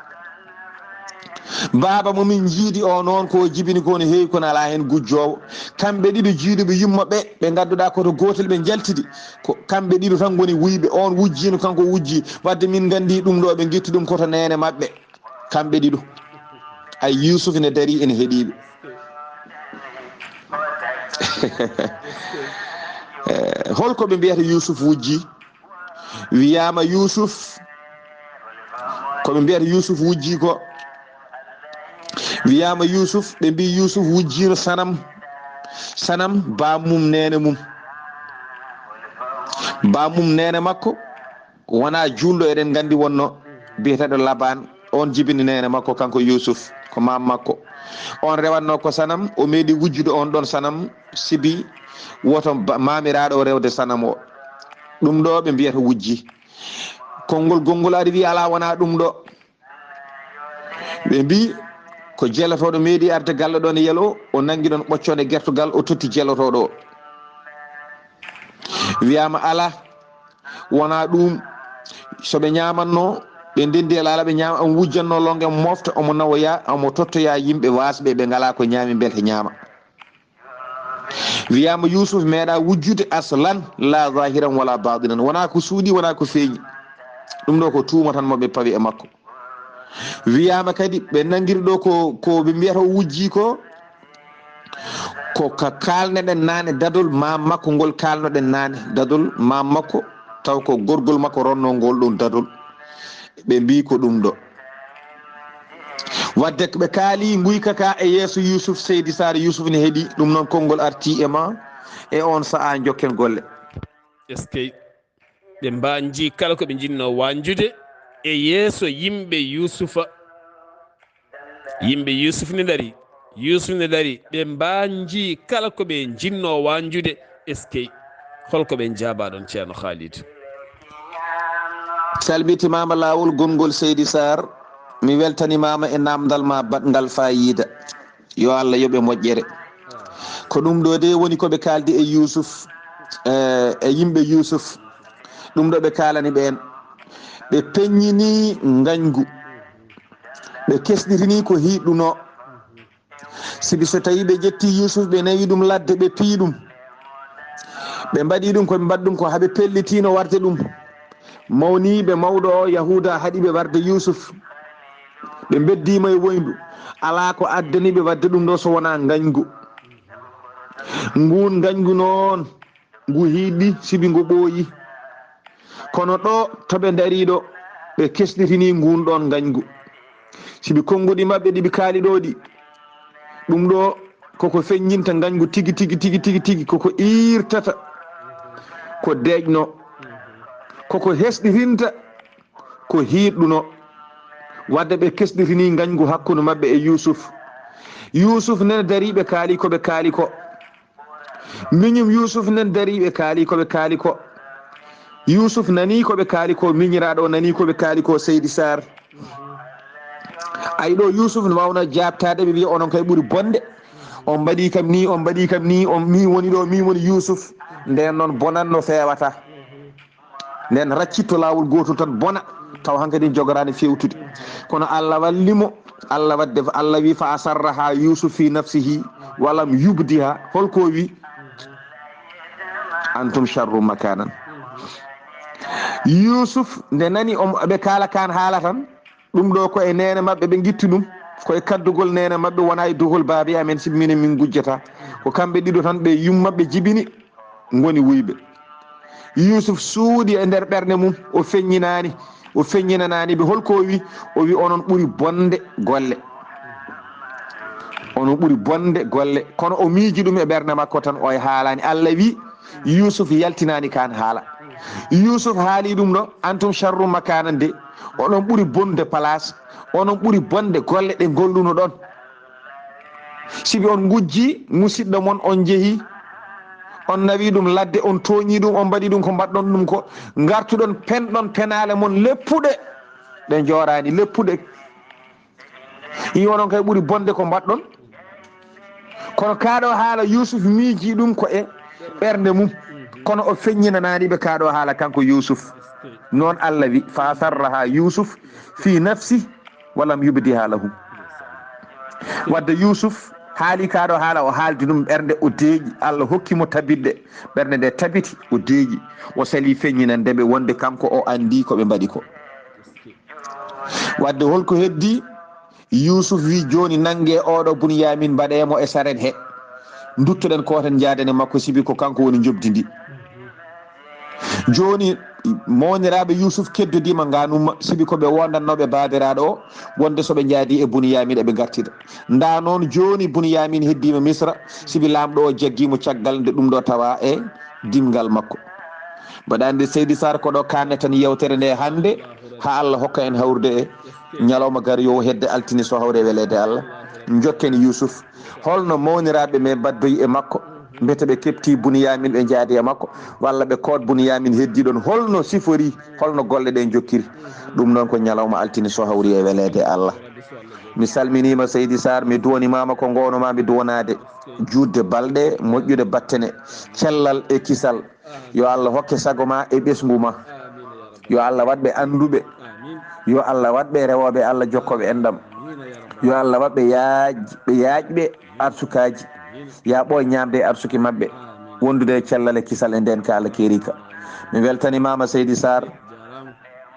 Baaba mo min njiidi o noon ko jibini ko no heewi, kono alaa heen gujjoowo. Kamɓe ɗiɗo jiiduɓe yumma ɓe, ɓe ngadduɗaa koto gootel ɓe njaltidi. Ko kamɓe ɗiɗo tan ngoni wuyɓe, oon wujjiino, kanko wujji. Wadde min nganndi ɗum ɗo ɓe ngitti ɗum koto neene maɓɓe. Kamɓe ɗiɗo. Ay, Yuusuf ene darii, ene heɗii ɓe. Eh, holko ɓe mbiyata Yuusuf wujji? Wiyaama Yuusuf, ko ɓe mbiyata Yuusuf wujji ko, wiyaama Yuusuf, ɓe mbii Yuusuf wujjiino sanam. Sanam, bammum neene mum. Bammum neene makko, wonaa juulɗo, eɗen nganndi wonno biyeteeɗo Laban, on jibini neene makko, kanko Yuusuf, ko maam makko. On rewatno ko sanam, o meeɗi wujjude on ɗon sanam, sibi woto ba-, maamiraaɗo o rewde sanam o. Ɗum ɗo ɓe mbiyata wujji. Konngol gonngol ari wi alaa wonaa ɗum ɗo. Ɓe mbi ko jelotooɗo meeɗi arde galle ɗon e yelo, o nangi ɗon ɓoccoonde gertogal, o totti jelotooɗo o. Wiyaama alaa, wonaa ɗum. So ɓe ñaamatno, ɓe ndenndi e laala, ɓe ñaama, on wujjanno longe mofta, omo nawoya, omo tottoya yimɓe waasɓe, ɓe ngalaa ko ñaami, mbelte ñaama. Wiyaama Yuusuf meeɗa wujjude aslan, la zahiran wala batinan. Wonaa ko suuɗi, wonaa ko feeñi. Ɗum ɗo ko tuuma tan mo ɓe pawi e makko. Wiyaama kadi ɓe nangiri ɗo ko, ko ɓe mbiyata o wujji ko, ko ka kaalneɗen naane dadol maam makko ngol kaalnoɗen naane. Dadol maam makko, taw ko gorgol makko ronnoo ngol ɗum dadol. Ɓe mbi ko ɗum ɗo. Wadde ɓe kaali nguyka ka e yeeso Yuusuf, Seydi Saar, Yuusuf ne heɗi ɗum, noon konngol arti e ma e on sa'a jokken golle. Eskey. Ɓe mbanji kala ko ɓe njinnoo wañjude e yeeso yimɓe Yuusufa. Yimɓe Yuusuf ne dari. Yuusuf ne dari. Ɓe mbanji kala ko ɓe njinnoo wañjude. Eskey. Holko ɓe njaaba ɗon, Ceerno Khalid? Salmitimaama laawol gonngol, Seydi Saar. Mi weltanimaama e naamndal ma baɗngal faayiida. Yo Allah yoɓe moƴƴere. Ko ɗum ɗo de woni ko ɓe kaaldi e Yuusuf, e, e yimɓe Yuusuf. Ɗum ɗo ɓe kaalani ɓeen. Ɓe peññini ngañgu. Ɓe kesɗitini ko hiiɗuno. Sibi so tawi ɓe ƴetti Yuusuf, ɓe nawi ɗum ladde, ɓe piyi ɗum. Ɓe mbaɗi ɗum ko ɓe mbaɗi ɗum ko, haa ɓe pellitino warde ɗum. Mawniiɓe, mawɗo o Yahuuda haɗi ɓe warde Yuusuf. Ɓe mbeddiima e woyndu. Alaa ko addani ɓe waɗde ɗum ɗo so wonaa ngañgu. Nguun ngañgu noon, ngu hiiɗi, sibi ngu ɓooyi. Kono ɗo to ɓe ndarii ɗo, ɓe kesɗitini nguun ɗoon ngañgu. Sibi konnguɗi maɓɓe ɗi ɓe kaali ɗo ɗi, ɗum ɗo koko feññinta ngañgu tigi, tigi, tigi, tigi, tigi, koko iirtata, ko deeƴno, koko hesɗitinta, ko hiiɗɗuno. Wadde ɓe kesɗitini ngañgu hakkunde maɓɓe e Yuusuf. Yuusuf nene darii, ɓe kaali ko ɓe kaali ko. Miñum Yuusuf nen darii, ɓe kaali ko ɓe kaali ko. Yuusuf nanii ko ɓe kaali ko, miñiraaɗo o nanii ko ɓe kaali ko, Seydi Saar. Ay ɗo Yuusuf no waawno jaabtaade, ɓe wiya onon kay ɓuri bonde. On mbaɗii kam nii, on mbaɗii kam nii, on, min woni ɗo, min woni Yuusuf. Nden noon bonan no feewata. Nden raccitto laawol gootol tan bona, taw hankadi jogoraani feewtude. Kono Allah walli mo, Allah wadde, Allah wi, "Fa asarraha Yuusuf fi nafsihi wa lam yubdiha." Holko wi? "Antum sharru makanan." Yuusuf nde nani on, ɓe kaala kan haala tan, ɗum ɗo ko e neene maɓɓe ɓe ngitti ɗum, ko e kaddugol neene maɓɓe, wona e duhol baabi amen, si minen min ngujjata. Ko kamɓe ɗiɗo tan ɓe yumma ɓe jibini. Ngoni wuyɓe. Yuusuf suuɗi e nder ɓernde mum, o feññinaani, o feññinanaani ɓe. Holko o wi? O wi, "Onon ɓuri bonde golle. Onon ɓuri bonde golle." Kono o miiji ɗum e ɓernde makko tan, o e haalaani. Allah wi, Yuusuf yaltinaani kaan haala. Yuusuf haali ɗum ɗo, "Antum sharru makanan de, onon ɓuri bonde place, onon ɓuri bonde golle ɗe ngolluno ɗon." Sibi on ngujji musidɗo mon, on njehi, on nawi ɗum ladde, on tooñi ɗum, on mbaɗi ɗum ko mbaɗɗon ɗum ko, ngartuɗon, penɗon penaale mon leppuɗe, ɗe njooraani, leppuɗe. I onon kay ɓuri bonde ko mbaɗɗon. Kono kaaɗo haala Yuusuf miiji ɗum ko e ɓernde mum. Kono o feññinanaani ɓe kaaɗo haala kanko Yuusuf. Noon Allah wi, "Fa asarraha Yuusuf fi nafsi." "Walam yubdiha lahum." Wadde Yuusuf haali kaaɗo haala, o haaldi ɗum ɓernde, o deeƴi. Allah hokki mo tabitde, ɓernde nde tabiti, o deeƴi. O sali feññinande ɓe wonde kanko o anndi ko ɓe mbaɗi ko. Wadde holko heddi? Yuusuf wi, "Jooni nannge oɗo Bunyamin, mbaɗe mo e saren he. Nduttoɗen kooten njaaden e makko, sibi ko kanko woni njoɓdi ndi." Jooni Mawniraaɓe Yuusuf keddodiima nganumma, sibi ko ɓe wondannooɓe baabiraaɗo o, wonde so ɓe njaadi e Buniyaamin eɓe ngartida. Nda noon jooni Buniyaamin heddiima Misra, sibi laamɗo o jaggiimo caggal nde ɗum ɗo tawa e dimngal makko. Mbaɗa anndi Seydi Sarr ko ɗo kaaneten yewtere nde hannde, haa Allah hokka en hawrude e ñalawma gar yo hedde altine so hawre weleede Allah. Njokken Yuusuf. Holno mawniraaɓe men mbaɗdoyi e makko? Mbete ɓe keɓti Buniyaamin ɓe njaadi e makko, walla ɓe koot Buniyaamin heddi ɗon? Holno sifori? Holno golle ɗe njokkiri? Ɗum noon ko ñalawma altine so hawri e weleede Allah. Mi salminiima Seydi Sarr, mi duwanimaama ko ngownoma mi duwanaade. Juutde balɗe, moƴƴude battane, cellal e kisal. Yo Allah hokke sago ma e ɓesngu ma. Yo Allah waɗ ɓe annduɓe. Yo Allah waɗ ɓe rewooɓe Allah jokkooɓe enɗam. Yo Allah waɗ ɓe yaaj-, ɓe yaajɓe arsukaaji. Ya ɓooy ñaamde e arsuki maɓɓe. Wondude e cellal e kisal e ndeen ka Allah keerika. Mi weltanimaama Seydi Sarr.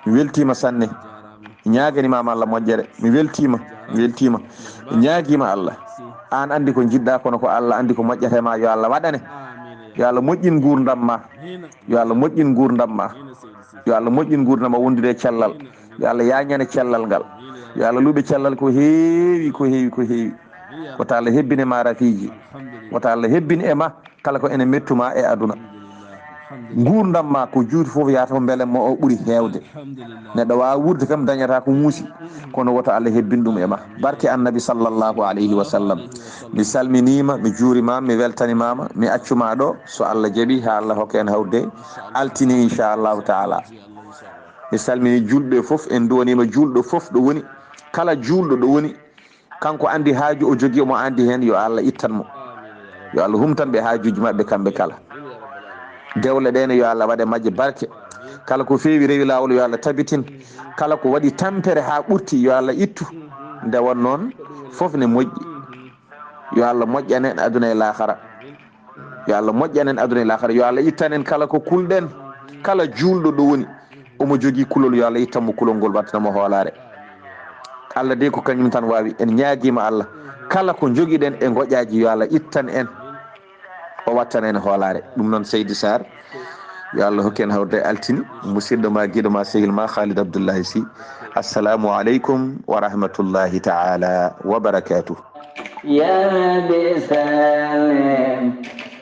Mi weltiima sanne. Mi ñaaganimaama Allah moƴƴere. Mi weltiima. Mi weltiima. Mi ñaagiima Allah. Aan anndi ko njiɗɗa, kono ko Allah anndi ko moƴƴata e ma. Yo Allah waɗane. Yo Allah moƴƴin nguurndam ma. Yo Allah moƴƴin nguurndam ma. Yo Allah moƴƴin nguurndam ma wondude e cellal. Yo Allah yaañane cellal ngal. Yo Allah luuɓe cellal ko heewi, ko heewi, ko heewi. Wota Allah hebbin e ma rafiiji. Wota Allah hebbin e ma kala ko ene mettu ma e aduna. Nguurndam ma ko juuti fof yaata ko mbele mo o ɓuri heewde. Neɗɗo waawa wuurde kam dañata ko muusi. Kono wota Allah hebbin ɗum e ma. Barke Annabi sallallahu alayhi wa sallam. Mi salminiima, mi juurimaama, mi weltanimaama, mi accuma ɗo. So Allah jaɓi, haa Allah hokka en hawrude altine, inchallahu taala. Mi salmini julɓe fof, en duwaniima julɗo fof ɗo woni. Kala juulɗo ɗo woni, kanko anndi haaju o jogii, omo anndi heen, yo Allah ittan mo. Yo Allah humtan ɓe haajuuji maɓɓe kamɓe kala. Dewle ɗe ne, yo Allah waɗ e majje barke. Kala ko feewi rewi laawol, yo Allah tabitin. Kala ko waɗi tampere haa ɓurti, yo Allah ittu. Nde won noon, fof ne moƴƴi. Yo Allah moƴƴan en aduna e laakara. Yo Allah moƴƴan en aduna e laakara. Yo Allah ittan en kala ko kulɗen. Kala juulɗo ɗo woni, omo jogii kulol, yo Allah ittan mo kulol ngol, wattana mo hoolaare. Allah de ko kañum tan waawi. En ñaagiima Allah. Kala ko njogiɗen e ngoƴaaji, yo Allah ittan en. O wattana en hoolaare. Ɗum noon, Seydi Sarr, yo Allah hokku en hawrude altine. Musidɗo ma, giɗo ma, sehil ma, Khalid Abdullahi Sy. Assalamu aleykum wa rahmatullahi taala wa barakatuh. يا رب سلم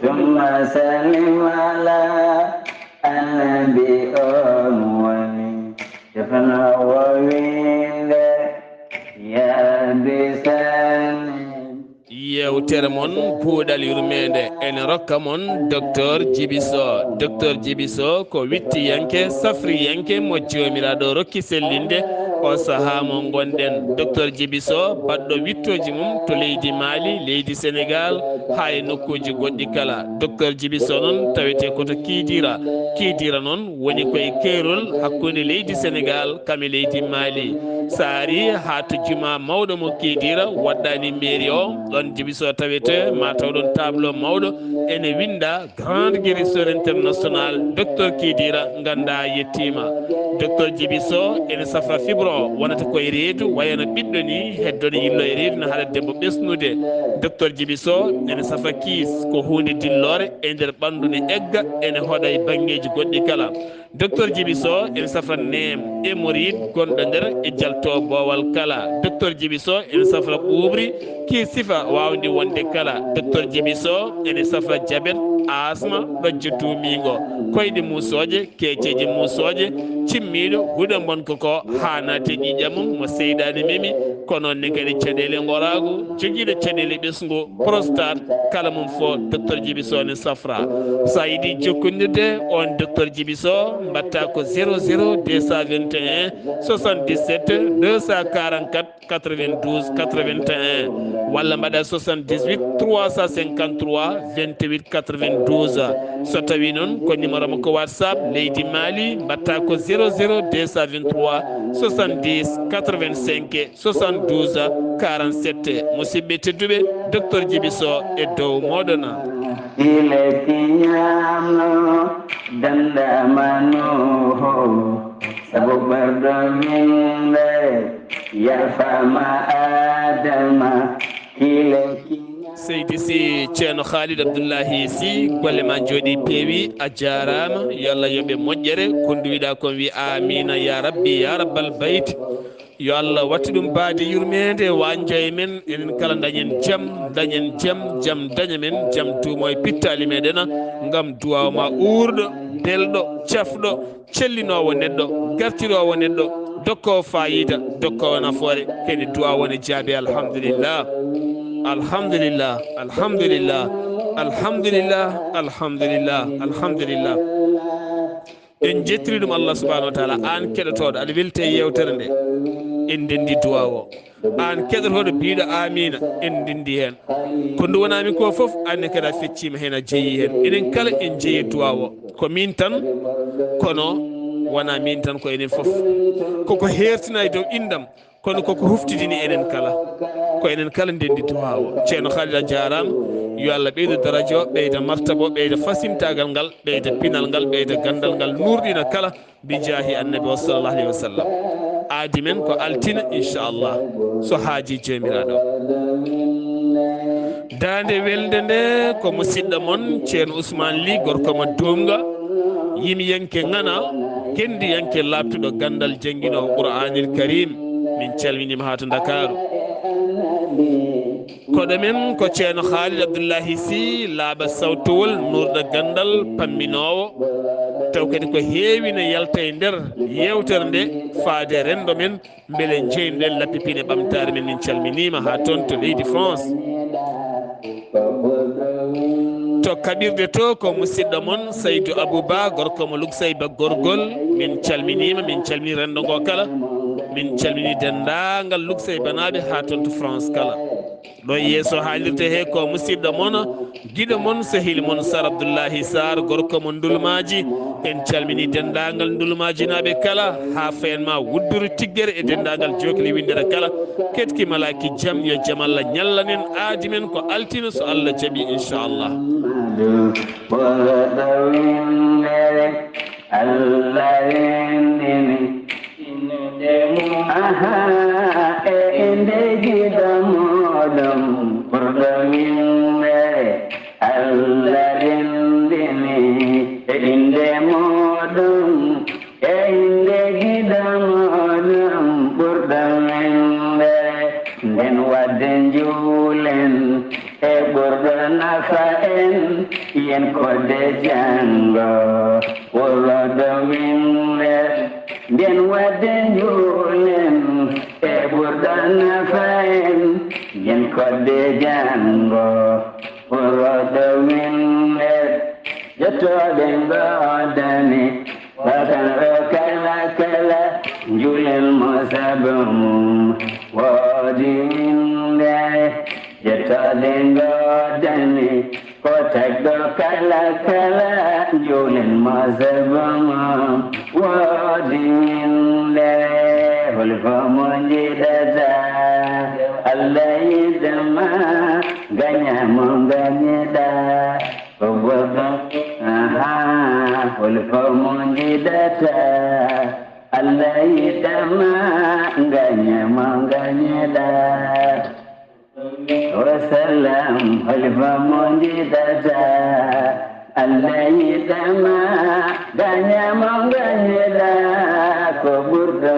ثم سلم على النبي أمومي شفنا وويل. يا رب سلم. Yewtere mon Puuɗal Yurmeende ene rokka mon Docteur Djiby Sow. Docteur Djiby Sow ko wittiyanke, safriyanke mo Joomiraaɗo rokki sellinde o sahaa mo ngonɗen. Docteur Djiby Sow, baɗɗo wittooji mum to leydi Mali, leydi Senegal, haa e nokkuuji goɗɗi kala. Docteur Djiby Sow noon tawetee ko to Kidira. Kidira noon woni koye keerol hakkunde leydi Senegal kam e leydi Mali. So a arii haa to jumaa mawɗo mo Kidira, waɗɗaani mairie o, ɗoon Djiby Sow tawetee, ma taw ɗoon tableau mawɗo ene winnda Grande Guérison Internationale, Docteur Kidira, nganndaa yettiima. Docteur Djiby Sow ene safra fibro, wonata koye reedu, wayano ɓiɗɗo ni, heddo ne yillo e reedu, ne haɗa debbo ɓesnude. Docteur Djiby Sow ene safra kiis, ko huunde dilloore e nder ɓanndu, ne egga, ene hoɗa e banngeeji goɗɗi kala. Docteur Djiby Sow ene safra neem, hémorroïde gonɗo nder e jalto boowal kala. Docteur Djiby Sow ene safra ɓuuɓri, ki sifa waawndi wonde kala. Docteur Djiby Sow ene safra jabet, asma, ɗojjo tuumiingo, koyɗe muusooje, keeceeje muusooje, cimmiiɗo, huɗo mbonko ko haa naati ƴiiƴam mum mo seyɗaane memi, ko noon ne kadi caɗeele ngoraagu, jogiiɗo caɗeele ɓesngu, prostate, kala mum fof, Docteur Djiby Sow ne safra. So a yiɗi jokkondirde on Docteur Djiby Sow, mbaɗta ko zéro zéro deux cent vingt et un soixante-dix-sept deux cent quarante-quatre quatre-vingt-douze quatre-vingt-un, walla mbaɗa soixante-dix-huit trois cent cinquante-trois vingt-huit quatre-vingt-douze. So tawi noon ko numéro makko WhatsApp leydi Mali, mbaɗta ko zéro zéro deux cent vingt-trois soixante-dix quatre-vingt-cinq soixante-douze quarante-sept. Musidɓe tedduɓe, Docteur Djiby Sow e dow moɗon. Ile kiñaano dandamano ho, sabu ɓerɗo min ɓe yalfama Adama. Ile kiñaano. Seydi Sy, Ceerno Khalid Abdullahi Sy, golle ma njooɗi peewi, a jaaraama, yo Allah yoɓe moƴƴere, ko ndu wiɗa kon wi amina ya rabbi ya rabbal bayt. Yo Allah wattu ɗum baade yurmeende, wanja e men, enen kala dañen jam, dañen jam, jam daña men, jam duumo e pittaali meɗen, ngam duwaw ma uurɗo, belɗo, cafɗo, cellinoowo neɗɗo, gartiroowo neɗɗo, dokkoowo faayiida, dokkoowo nafoore, kadi duwaw wone jaabi. Alhamdulillah. Alhamdulillah. Alhamdulillah. Alhamdulillah. Alhamdulillah. Alhamdulillah. En jettiri ɗum Allah subhanahu wa taala. Aan keɗotooɗo, aɗa welti e yeewtere nde. En ndenndi duwaw o. Aan keɗotooɗo biiɗo aamiina, en ndenndi heen. Ko ndu wonaa min ko fof, aan ne kadi a fecciima heen, a jeyi heen. Enen kala en jeyi duwaw o. Ko min tan, kono wonaa min tan, ko enen fof. Koko heertina e dow inndam, kono koko huftidini enen kala. Ko enen kala ndenndi duwaw o. Ceerno Khalid, a jaaraama. Yo Allah ɓeydu daraja o, ɓeyda martaba o, ɓeyda fasintaagal ngal, ɓeyda pinal ngal, ɓeyda ganndal ngal, nuurɗina kala. Bi jaahi annabi o sallallahu alayhi wa sallam. Aadi men ko altine, inchallah, so haaji joomiraaɗo. Daande welnde nde ko musidɗo mon, Ceerno Ousmane Ly, gorko mo Duumga, yimiyanke ŋana, genndiyanke laaɓtuɗo ganndal, jannginoowo Qur'aanil Karim. Min calminiima haa to Ndakaaru. Koɗo men ko Ceerno Khalid Abdullahi Sy, laaɓa sawtowol, nuurɗo ganndal, pamminoowo. Taw kadi ko heewi ne yalta e nder yeewtere nde, faade renndo men, mbele njeynoɗen lappi pine ɓamtaare men. Min calminiima haa toon to leydi France. To kaɓirde to ko musidɗo mon Saydou Abouba, gorko mo Luksey Ba Gorgol. Min calminiima, min calmini renndo ngo kala. Min calmini denndaangal Luksey Banaaɓe haa toon to France kala. Ɗo e yeeso haalirde he ko musidɗo mon, giɗo mon, sehil mon Sar Abdullahi Sar, gorko mo Ndulmaaji. En calmini denndaangal Ndulmaajinaaɓe kala, haa fayen ma Wudduru Tiggere e denndaangal Jookli Winndere kala. Ketki malaaki jam, yo jam Allah ñallanen aadi men ko altine so Allah jaɓi, inchallah. Allah renndini. Aha, e innde giɗo mooɗon ɓurɗo winndere. Allah renndini e innde mooɗon, e innde giɗo mooɗon ɓurɗo winndere. Nden wadde njuulen e ɓurɗo nafa en, yen koɗde janngo ɓurɗo winndere. Nden wadde njuulen e ɓurɗo nafa en, yen koɗde janngo ɓurɗo winndere. Jottooɗe ngoodani, bakanɗo kala kala, njuulen mo sabu mum woodi winndere. Jottooɗe ngoodani, ko tagɗo kala kala, njuulen mo sabu mum woodi winndere. Holi fof mo njiɗata, Allah yiɗama, gaña mo gañiɗa. Ko goɗɗo, aha, holi fof mo njiɗata, Allah yiɗama, gaña mo gañiɗa. Wa salam, holi fof mo njiɗata, Allah yiɗama, gaña mo gañiɗa. Ko ɓurɗo